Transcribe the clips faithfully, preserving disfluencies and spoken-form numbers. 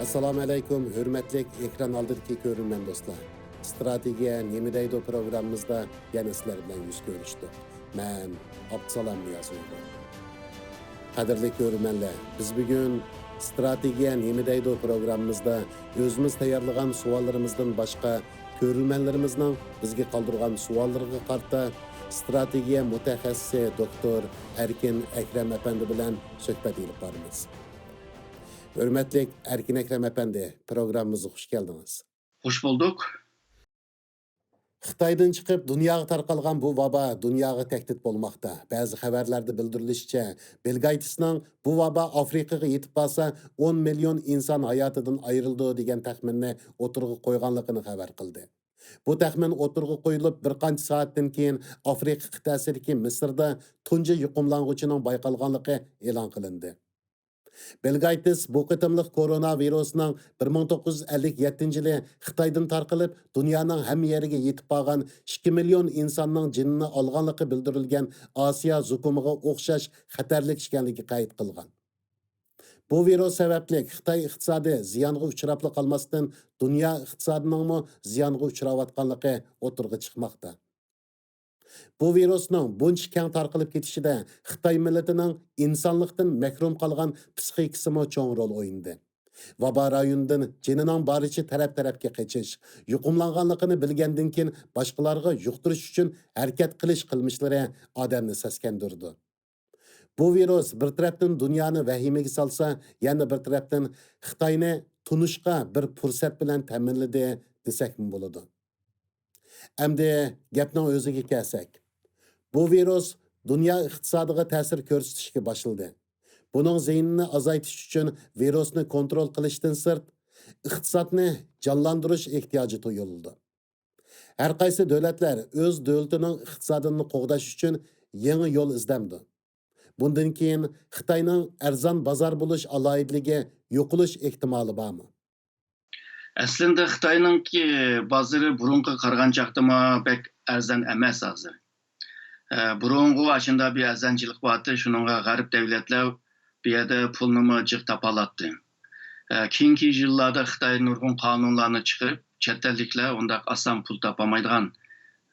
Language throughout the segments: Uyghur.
ئەسسالامۇ ئەلەيكۇم، ھۆرمەتلىك ئېكران ئالدىدىكى كۆرۈرمەن دوستلار. ئىستراتېگىيە نېمە دەيدۇ پروگراممىمىزدا يەنە سىلەر بىلەن يۈز كۆرۈشتۇق. مەن ئابدۇسالام نىياز ئۇيغۇر. قەدىرلىك كۆرۈرمەنلەر، بىز بۈگۈن ئىستراتېگىيە نېمە دەيدۇ پروگراممىمىزدا ئۆزىمىز تەييارلىغان سوئاللىرىمىزدىن باشقا، كۆرۈرمەنلىرىمىزنىڭ بىزگە قالدۇرغان سوئاللىرىغا قارىتا ئىستراتېگىيە مۇتەخەسسىسى دوكتور ئەركىن ئەكرەم ئەپەندى بىلەن سۆھبەت ئېلىپ بارىمىز. ھۆرمەتلىك ئەركىن ئەكرەم ئەپەندى، پروگراممىمىزغا خۇش كەلدىڭىز. خۇش بولدۇق. خىتايدىن چىقىپ دۇنياغا تارقالغان بۇ ۋابا دۇنياغا تەھدىت بولماقتا. بەزى خەۋەرلەردە بىلدۈرۈلۈشىچە، بىل گېيتسنىڭ بۇ ۋابا ئافرىقىغا يېتىپ بارسا، ئون مىليون ئىنسان ھاياتىدىن ئايرىلىدۇ دېگەن تەخمىننى ئوتتۇرىغا قويغانلىقىنى خەۋەر قىلدى. بۇ تەخمىن ئوتتۇرىغا قويۇلۇپ بىر قانچە سائەتتىن كېيىن ئافرىقا قىتئەسىدىكى مىسىردا تۇنجى يۇقۇملانغۇچىنىڭ بايقالغانلىقى ئېلان قىلىندى. بىل گېيتس بۇ قېتىملىق كورونا ۋىرۇسىنىڭ بىر مىڭ توققۇز يۈز ئەللىك يەتتىنچى يىلى خىتايدىن تارقىلىپ، دۇنيانىڭ ھەممە يېرىگە يېتىپ بارغان ئىككى مىليون ئىنساننىڭ جېنىنى ئالغانلىقى بىلدۈرۈلگەن ئاسىيا زۇكۇمىغا ئوخشاش خەتەرلىك ئىكەنلىكى قەيت قىلغان. بۇ ۋىرۇس سەۋەبلىك خىتاي ئىقتىسادى زىيانغا ئۇچراپلا قالماستىن، دۇنيا ئىقتىسادىنىڭمۇ زىيانغا ئۇچراۋاتقانلىقى ئوتتۇرىغا چىقماقتا. بۇ ۋىرۇسنىڭ بۇنچە كەڭ تارقىلىپ كېتىشىدە خىتاي مىللىتىنىڭ ئىنسانلىقتىن مەھرۇم قالغان پسىخىكىسىمۇ چوڭ رول ئوينىدى. ۋابا رايونىدىن جېنىنىڭ بارىچە تەرەپ-تەرەپكە قېچىش، يۇقۇملانغانلىقىنى بىلگەندىن كېيىن باشقىلارغا يۇقتۇرۇش ئۈچۈن ھەرىكەت قىلىش قىلمىشلىرى ئادەمنى سەسكەندۈرىدۇ. بۇ ۋىرۇس بىر تەرەپتىن دۇنيانى ۋەھىمىگە سالسا، يەنە بىر تەرەپتىن خىتاينى تونۇشقا بىر پۇرسەت بىلەن تەمىنلىدى دېسەكمۇ بولىدۇ. ئەمدى گەپنىڭ ئۆزىگە كەلسەك، بۇ ۋىرۇس دۇنيا ئىقتىسادىغا تەسىر كۆرسىتىشكە باشلىدى. بۇنىڭ زىيىنىنى ئازايتىش ئۈچۈن ۋىرۇسنى كونترول قىلىشتىن سىرت، ئىقتىسادنى جانلاندۇرۇش ئېھتىياجى تۇيۇلىدۇ. ھەر قايسى دۆلەتلەر ئۆز دۆلىتىنىڭ ئىقتىسادىنى قوغداش ئۈچۈن يېڭى يول ئىزدەمدۇ. بۇندىن كېيىن خىتاينىڭ ئەرزان بازار بولۇش ئالاھىدىلىكى يوقىلىش ئېھتىمالى بارمۇ؟ ئەسلىندە خىتاينىڭكى بازىرى بۇرۇنقىغا قارىغان چاغدىمۇ بەك ئەرزان ئەمەس ھازىر. ئە، بۇرۇنغۇ ئاشۇنداق بىر ئەرزانچىلىق بارتى، شۇنىڭغا غەرب دەۋلەتلەر بۇ يەردە پۇلنىمۇ جىق تاپالاتتى. ئە، كېيىنكى يىللاردا خىتاي نۇرغۇن قانۇنلارنى چىقىرىپ، چەت ئەللىكلەر ئۇنداق ئاسان پۇل تاپالمايدىغان،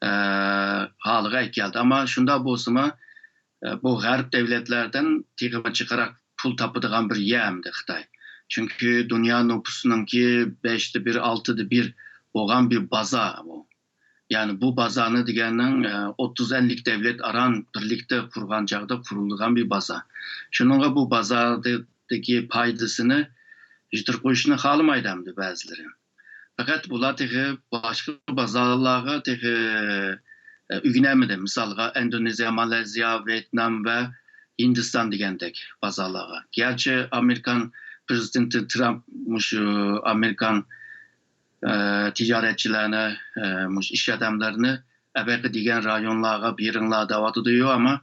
ئە، ھالىغا ئەكەلدى. ئەمما شۇنداق بولسىمۇ، ئە، بۇ غەرب دەۋلەتلەردىن تېخىمۇ جىقراق پۇل تاپىدىغان بىر يەر ئەمدى خىتاي. چۈنكى دۇنيا نوپۇسىنىڭكى بەشتە بىر، ئالتىدە بىر بولغان بىر بازار بۇ. يەنى بۇ بازارنى دېگەننىڭ، ئە، ئوتتۇز ئەللىك دەۋلەت ئاران بىرلىكتە قۇرغان چاغدا قۇرۇلىدىغان بىر بازار. شۇنىڭغا بۇ بازاردىكى پايدىسىنى يىتىرىپ قويۇشنى خالىمايدۇ ئەمدى بەزىلىرى. پەقەت بۇلار تېخى باشقا بازارلارغا تېخى، ئە، ئۆگىنەلمىدى. مىسالغا، ئىندونېزىيە، مالايزىيا، ۋيېتنام ۋە ھىندىستان دېگەندەك بازارلارغا. گەرچە ئامېرىكان پرېزىدېنتى ترامپ مۇشۇ ئامېرىكان، ئە، تىجارەتچىلەرنى، ئە، مۇشۇ ئىش ئادەملىرىنى ئەبەقە دېگەن رايونلارغا بېرىڭلار دەۋاتىدۇ، ئەمما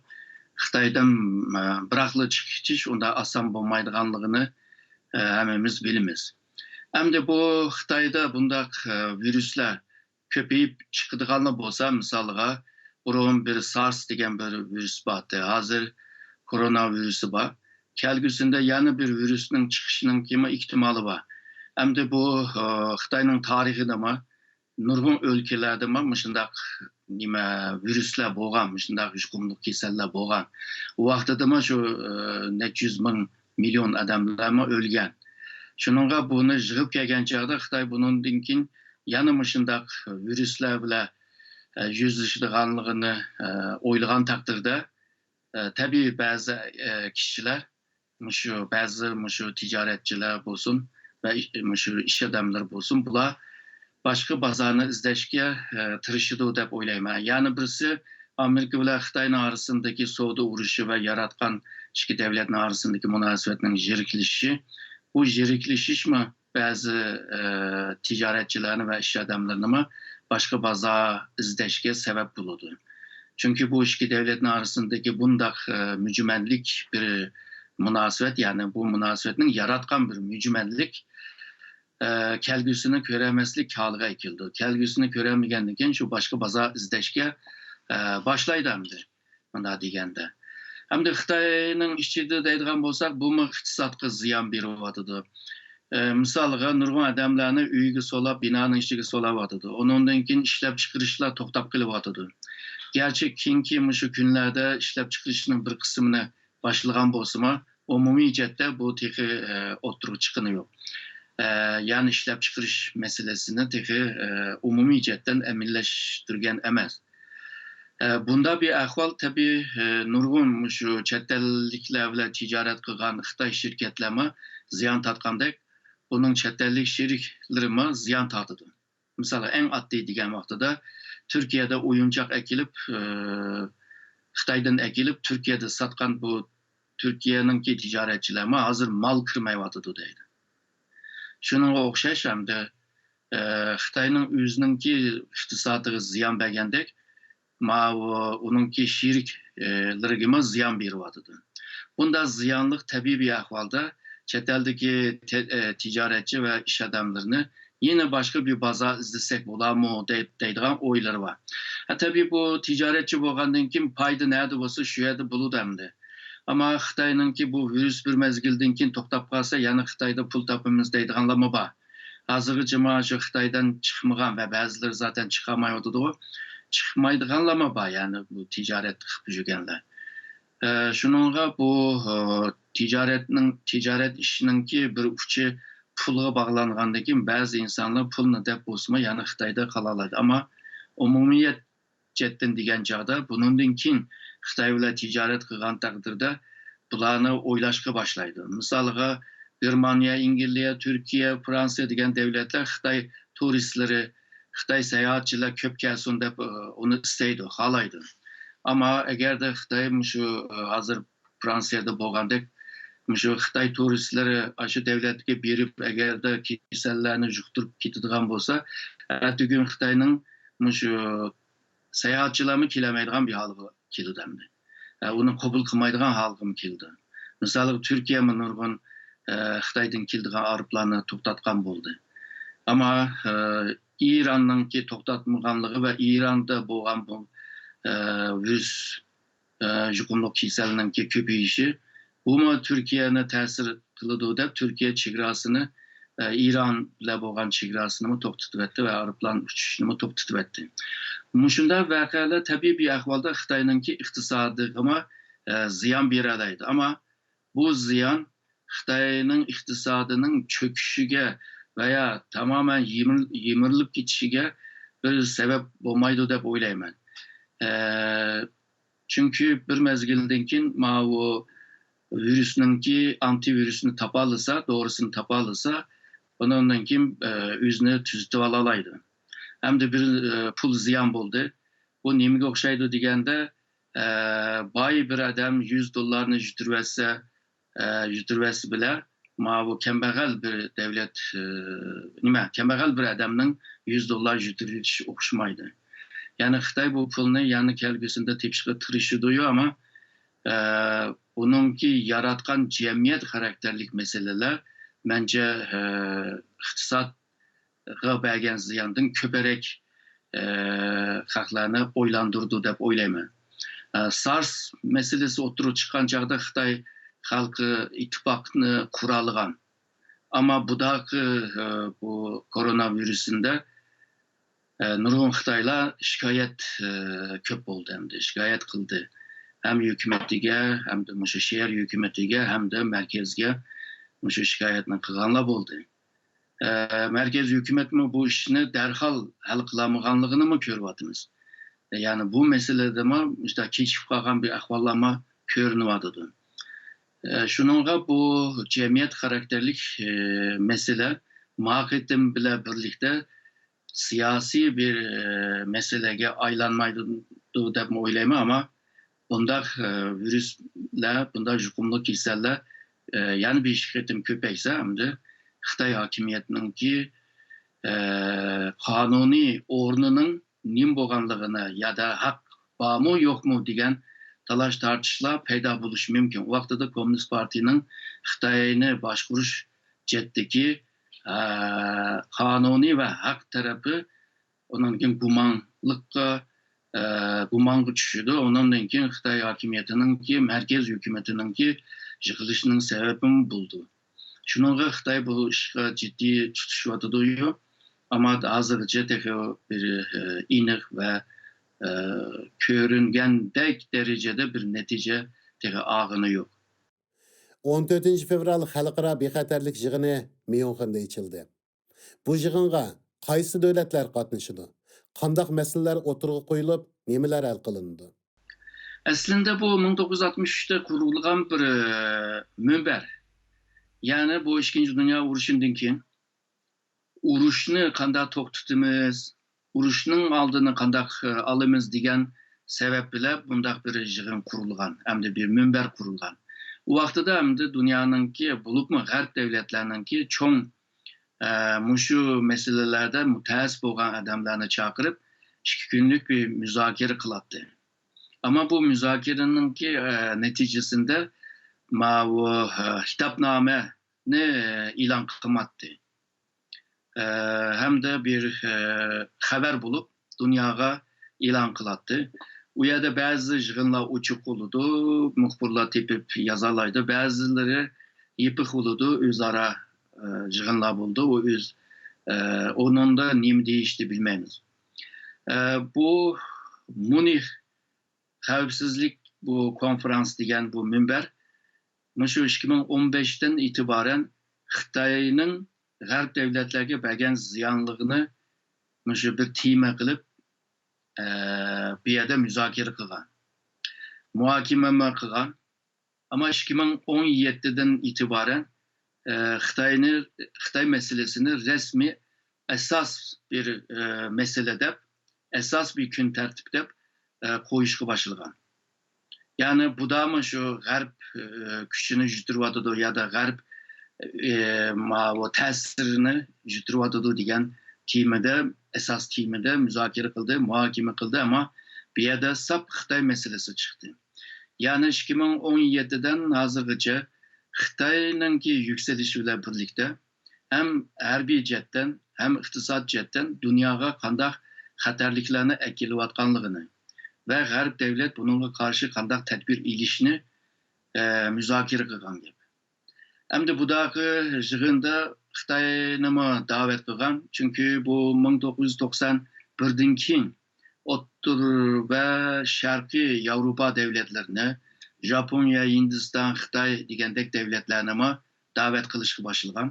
خىتايدىن، ئە، بىراقلا چىقىش ئۇنداق ئاسان بولمايدىغانلىقىنى، ئە، ھەممىمىز بىلىمىز. ئەمدى بۇ خىتايدا بۇنداق، ئە، ۋىرۇسلار كۆپىيىپ چىقىدىغانلا بولسا، مىسالغا، بۇرۇن بىر سارس دېگەن بىر ۋىرۇس بارتى، ھازىر كورونا ۋىرۇسى بار. كەلگۈسىدە يەنە بىر ۋىرۇسنىڭ چىقىشىنىڭكىمۇ ئېھتىمالى بار. ئەمدى بۇ، ئە، خىتاينىڭ تارىخىدىمۇ نۇرغۇن ئۆلكىلەردىمۇ مۇشۇنداق نېمە ۋىرۇسلار بولغان، مۇشۇنداق يۇقۇملۇق كېسەللەر بولغان. ئۇ ۋاقتىدىمۇ شۇ، ئە، نەچچە يۈز مىڭ، مىليون ئادەملەرمۇ ئۆلگەن. شۇنىڭغا بۇنى يىغىپ كەلگەن چاغدا خىتاي بۇنىڭدىن كېيىن يەنە مۇشۇنداق ۋىرۇسلار بىلەن، ئە، يۈزلىشىدىغانلىقىنى، ئە، ئويلىغان تەقدىردە، ئە، تەبىئىي بەزى، ئە، كىشىلەر مۇشۇ بەزى مۇشۇ تىجارەتچىلەر بولسۇن ۋە ئىش-، مۇشۇ ئىش ئادەملىرى بولسۇن، بۇلار باشقا بازارنى ئىزدەشكە، ئە، تىرىشىدۇ دەپ ئويلايمەن. يەنە بىرسى، ئامېرىكا بىلەن خىتاينىڭ ئارىسىدىكى سودا ئۇرۇشى ۋە ياراتقان ئىككى دەۋلەتنىڭ ئارىسىدىكى مۇناسىۋەتنىڭ يىرىكلىشىشى. بۇ يىرىكلىشىشمۇ بەزى، ئە، تىجارەتچىلەرنى ۋە ئىش ئادەملىرىنىمۇ باشقا بازار ئىزدەشكە سەۋەب بولىدۇ. چۈنكى بۇ ئىككى دەۋلەتنىڭ ئارىسىدىكى بۇنداق، ئە، مۈجمەللىك بىر مۇناسىۋەت، يەنى بۇ مۇناسىۋەتنىڭ ياراتقان بىر مۈجمەللىك، ئە، كەلگۈسىنى كۆرەلمەسلىك ھالىغا ئەكېلىدۇ. كەلگۈسىنى كۆرەلمىگەندىن كېيىن شۇ باشقا بازار ئىزدەشكە، ئە، باشلايدۇ ئەمدى. مۇنداق دېگەندە. ئەمدى خىتاينىڭ ئىچىدە دەيدىغان بولساق، بۇمۇ ئىقتىسادقا زىيان بېرىۋاتىدۇ. ئە، مىسالغا، نۇرغۇن ئادەملەرنى ئۆيىگە سولاپ، بىنانىڭ ئىچىگە سولاۋاتىدۇ. ئۇنىڭدىن كېيىن ئىشلەپچىقىرىشلار توختاپ قېلىۋاتىدۇ. گەرچە كېيىنكى مۇشۇ كۈنلەردە ئىشلەپچىقىرىشنىڭ بىر قىسمىنى باشلىغان بولسىمۇ، ئومۇمىي جەھەتتە بۇ تېخى، ئە، ئوتتۇرىغا چىققىنى يوق. ئە، يەنى ئىشلەپچىقىرىش مەسىلىسىنى تېخى، ئە، ئومۇمىي جەھەتتىن ئەمەلىيلەشتۈرگەن ئەمەس. ئە، بۇنداق بىر ئەھۋال، تەبىئىي، ئە، نۇرغۇن مۇشۇ چەت ئەللىكلەر بىلەن تىجارەت قىلغان خىتاي شىركەتلەرمۇ زىيان تارتقاندەك، ئۇنىڭ چەت ئەللىك شېرىكلىرىمۇ زىيان تارتىدۇ. مىسالغا، ئەڭ ئاددىي دېگەن ۋاقتىدا تۈركىيەدە ئويۇنچاق ئەكېلىپ، ئە، خىتايدىن ئەكېلىپ تۈركىيەدە ساتقان بۇ تۈركىيەنىڭكى تىجارەتچىلەرمۇ ھازىر مال كىرمەيۋاتىدۇ دەيدۇ. شۇنىڭغا ئوخشاش ئەمدى، ئە، خىتاينىڭ ئۆزىنىڭكى ئىقتىسادىغا زىيان بەرگەندەك، ماۋۇ ئۇنىڭكى شېرىكلىرىگىمۇ زىيان بېرىۋاتىدۇ. بۇنداق زىيانلىق تەبىئىي بىر ئەھۋالدا چەت ئەلدىكى تە-، ئە، تىجارەتچى ۋە ئىش ئادەملىرىنى يەنە باشقا بىر بازار ئىزدىسەك بولارمۇ دەي-، دەيدىغان ئويلىرى بار. ھە، تەبىئىي، بۇ تىجارەتچى بولغاندىن كېيىن پايدا نەدە بولسا، شۇ يەردە بولىدۇ ئەمدى. ئەمما خىتاينىڭكى بۇ ۋىرۇس بىر مەزگىلدىن كېيىن توختاپ قالسا، يەنە خىتايدا پۇل تاپىمىز دەيدىغانلارمۇ بار. ھازىرغىچە مانا شۇ خىتايدىن چىقمىغان ۋە بەزىلىرى زاتەن چىقالمايۋاتىدىغۇ. چىقمايدىغانلارمۇ بار، يەنى بۇ تىجارەت قىلىپ يۈرگەنلەر. ئە، شۇنىڭغا بۇ، ئە، تىجارەتنىڭ، تىجارەت ئىشىنىڭكى بىر ئۇچى پۇلغا باغلانغاندىن كېيىن، بەزى ئىنسانلار پۇلنى دەپ بولسىمۇ، يەنە خىتايدا قالالايدۇ. ئەمما ئومۇمىيەت جەھەتتىن دېگەن چاغدا، بۇنىڭدىن كېيىن خىتاي بىلەن تىجارەت قىلغان تەقدىردە، بۇلارنى ئويلاشقا باشلايدۇ. مىسالغا، گېرمانىيە، ئەنگلىيە، تۈركىيە، فرانسىيە دېگەن دۆلەتلەر خىتاي تۇرىستلىرى، خىتاي ساياھەتچىلەر كۆپ كەلسۇن دەپ، ئۇنى ئىستەيدۇ، خالايدۇ. ئەمما ئەگەردە خىتاي مۇشۇ، ھازىر فرانسىيەدە بولغاندەك، مۇشۇ خىتاي تۇرىستلىرى ئاشۇ دۆلەتكە بېرىپ، ئەگەردە كېسەللەرنى يۇقتۇرۇپ كېتىدىغان بولسا، ئەتىگۈن خىتاينىڭ مۇشۇ ساياھەتچىلەرمۇ كېلەلمەيدىغان بىر ھالغا كېلىدۇ ئەمدى. ئە، ئۇنى قوبۇل قىلمايدىغان ھالغىمۇ كېلىدۇ. مىسالغا، تۈركىيەمۇ نۇرغۇن، ئە، خىتايدىن كېلىدىغان ئايروپىلاننى توختاتقان بولدى. ئەمما، ئە، ئىراننىڭكى توختاتمىغانلىقى ۋە ئىراندا بولغان بۇ، ئە، ۋىرۇس، ئە، يۇقۇملۇق كېسەلنىڭكى كۆپىيىشى، بۇمۇ تۈركىيەنى تەسىر قىلىدۇ دەپ، تۈركىيە چېگراسىنى، ئە، ئىران بىلەن بولغان چېگراسىنىمۇ توختىتىۋەتتى ۋە ئايروپىلان ئۇچۇشنىمۇ توختىتىۋەتتى. مۇشۇنداق ۋەقەلەر تەبىئىي بىر ئەھۋالدا خىتاينىڭكى ئىقتىسادىغىمۇ، ئە، زىيان بېرەلەيدۇ. ئەمما بۇ زىيان خىتاينىڭ ئىقتىسادىنىڭ چۆكۈشىگە ۋە يا تامامەن يىمىر-، يىمىرىلىپ كېتىشىگە بىر سەۋەب بولمايدۇ دەپ ئويلايمەن. ئە، چۈنكى بىر مەزگىلدىن كېيىن ماۋۇ ۋىرۇسنىڭكى ئانتىۋىرۇسنى تاپالىسا، دورىسىنى تاپالىسا، ئۇنىڭدىن كېيىن، ئە، ئۆزىنى تۈزىتىۋالالايدۇ. ئەمدى بىر، ئە، پۇل زىيان بولدى. بۇ نېمىگە ئوخشايدۇ دېگەندە، ئە، باي بىر ئادەم يۈز دوللارنى يۈتۈرۈۋەتسە، ئە، يۈتۈرۈۋەتسە بىلە، ماۋۇ كەمبەغەل بىر دەۋلەت، ئە، نېمە، كەمبەغەل بىر ئادەمنىڭ يۈز دوللار يۈتۈرۈۋېتىشى ئوخشىمايدۇ. يەنى خىتاي بۇ پۇلنى يەنە كەلگۈسىدە تېپىشقا تىرىشىدۇ، ئەمما، ئە، ئۇنىڭكى ياراتقان جەمئىيەت خاراكتېرلىك مەسىلىلەر، مەنچە، ئە، ئىقتىسادقا بەرگەن زىياندىن كۆپرەك، ئە، خەقلەرنى ئويلاندۇرىدۇ دەپ ئويلايمەن. ئە، سارس مەسىلىسى ئوتتۇرىغا چىققان چاغدا خىتاي خەلقى ئىتتىپاقنى قۇرالىغان. ئەمما بۇداقى، ئە، بۇ كورونا ۋىرۇسىندا، ئە، نۇرغۇن خىتايلار شىكايەت، ئە، كۆپ بولدى ئەمدى، شىكايەت قىلدى. ھەم ھۆكۈمىتىگە، ھەمدە مۇشۇ شەھەر ھۆكۈمىتىگە، ھەمدە مەركەزگە مۇشۇ شىكايەتنى قىلغانلار بولدى. ئە، مەركەز ھۆكۈمەتمۇ بۇ ئىشنى دەرھال ھەل قىلالمىغانلىقىنىمۇ كۆرۈۋاتىمىز. يەنى بۇ مەسىلىدىمۇ مۇشۇنداق كېچىكىپ قالغان بىر ئەھۋاللارمۇ كۆرۈنۈۋاتىدۇ. ئە، شۇنىڭغا بۇ جەمئىيەت خاراكتېرلىك، ئە، مەسىلە ما قېتىم بىلەن بىرلىكتە سىياسىي بىر، ئە، مەسىلىگە ئايلانمايدۇ دەپمۇ ئويلايمەن، ئەمما بۇنداق، ئە، ۋىرۇسلار، بۇنداق يۇقۇملۇق كېسەللەر، ئە، يەنە بىر ئىككى قېتىم كۆپەيسە، ئەمدى خىتاي ھاكىمىيەتنىڭكى، ئە، قانۇنىي ئورنىنىڭ نېمە بولغانلىقىنى يادا ھەق بارمۇ يوقمۇ دېگەن تالاش-تارتىشلار پەيدا بولۇشى مۇمكىن. ئۇ ۋاقتىدا كوممۇنىست پارتىيىنىڭ خىتاينى باشقۇرۇش جەھەتتىكى، ئە، قانۇنىي ۋە ھەق تەرىپى ئۇنىڭدىن كېيىن گۇمانلىققا، ئە، گۇمانغا چۈشىدۇ. ئۇنىڭدىن كېيىن خىتاي ھاكىمىيىتىنىڭكى، مەركەز ھۆكۈمىتىنىڭكى يىقىلىشىنىڭ سەۋەبىمۇ بولىدۇ. شۇنىڭغا خىتاي بۇ ئىشقا جىددىي تۇتۇشۇۋاتىدۇ. ئەمما ھازىرغىچە تېخى بىر، ئە، ئېنىق ۋە، ئە، كۆرۈنگەندەك دەرىجىدە بىر نەتىجە تېخى ئالغىنى يوق. ئون تۆتىنچى فېۋرال خەلقئارا بىخەتەرلىك يىغىنى ميۇنخېندا ئېچىلدى. بۇ يىغىنغا قايسى دۆلەتلەر قاتنىشىدۇ؟ قانداق مەسىلىلەر ئوتتۇرىغا قويۇلۇپ، نېمىلەر ھەل قىلىنىدۇ؟ ئەسلىندە بۇ مىڭ توققۇز يۈز ئاتمىش ئۈچتە قۇرۇلغان بىر، ئە، مۇنبەر. يەنى بۇ ئىككىنچى دۇنيا ئۇرۇشىدىن كېيىن ئۇرۇشنى قانداق توختىتىمىز، ئۇرۇشنىڭ ئالدىنى قانداق، ئە، ئالىمىز دېگەن سەۋەب بىلەن بۇنداق بىر يىغىن قۇرۇلغان، ئەمدى بىر مۇنبەر قۇرۇلغان. ئۇ ۋاقتىدا ئەمدى دۇنيانىڭكى، بولۇپمۇ غەرب دەۋلەتلەرنىڭكى چوڭ، ئە، مۇشۇ مەسىلىلەردە مۇتەخەسسىس بولغان ئادەملەرنى چاقىرىپ، ئىككى كۈنلۈك بىر مۇزاكىرە قىلاتتى. ئەمما بۇ مۇزاكىرىنىڭكى، ئە، نەتىجىسىندە ماۋۇ، ئە، خىتابنامىنى ئېلان قىلماتتى. ئە، ھەمدە بىر، ئە، خەۋەر بولۇپ دۇنياغا ئېلان قىلاتتى. ئۇ يەردە بەزى يىغىنلار ئوچۇق بولىدۇ، مۇخبىرلار تېپىپ يازالايدۇ، بەزىلىرى يېپىق بولىدۇ، ئۆزئارا، ئە، يىغىنلار بولىدۇ. ئۇ ئۆز، ئە، ئۇنىڭدا نېمە دېيىشنى بىلمەيمىز. ئە، بۇ مۇنىخ خەۋپسىزلىك بۇ كونفرانس دېگەن بۇ مۇنبەر مۇشۇ ئىككى مىڭ ئون بەشتىن ئېتىبارەن خىتاينىڭ غەرب دەۋلەتلەرگە بەرگەن زىيانلىقىنى مۇشۇ بىر تېما قىلىپ، ئە، بۇ يەردە مۇزاكىرە قىلغان، مۇھاكىمە قىلغان. ئەمما ئىككى مىڭ ئون يەتتىدىن ئېتىبارەن، ئە، خىتاينى، خىتاي مەسىلىسىنى رەسمىي ئاساس بىر، ئە، مەسىلە دەپ، ئاساس بىر كۈن تەرتىپ دەپ، ئە، قويۇشقا باشلىغان. يەنى بۇدامۇ شۇ غەرب، ئە، كۈچىنى يىتتۈرۈۋاتىدۇ يا دا غەرب، ئە، ماۋۇ تەسىرىنى يىتتۈرۈۋاتىدۇ دېگەن تېمىدە، ئاساس تېمىدە مۇزاكىرە قىلدى، مۇھاكىمە قىلدى، ئەمما بۇ يەردە ساپ خىتاي مەسىلىسى چىقتى. يەنى ئىككى مىڭ ئون يەتتىدىن ھازىرغىچە خىتاينىڭكى يۈكسىلىشى بىلەن بىرلىكتە ھەم ھەربىي جەھەتتىن، ھەم ئىقتىساد جەھەتتىن دۇنياغا قانداق خەتەرلىكلەرنى ئەكېلىۋاتقانلىقىنى ۋە غەرب دەۋلەت بۇنىڭغا قارشى قانداق تەدبىر ئېلىشنى، ئە، مۇزاكىرە قىلغان گەپ. ئەمدى بۇداقى يىغىندا خىتاينىمۇ دەۋەت قىلغان، چۈنكى بۇ مىڭ توققۇز يۈز توقسان بىردىن كېيىن ئوتتۇرا ۋە شەرقىي ياۋروپا دەۋلەتلىرىنى، ژاپونىيە، ھىندىستان، خىتاي دېگەندەك دەۋلەتلەرنىمۇ دەۋەت قىلىشقا باشلىغان.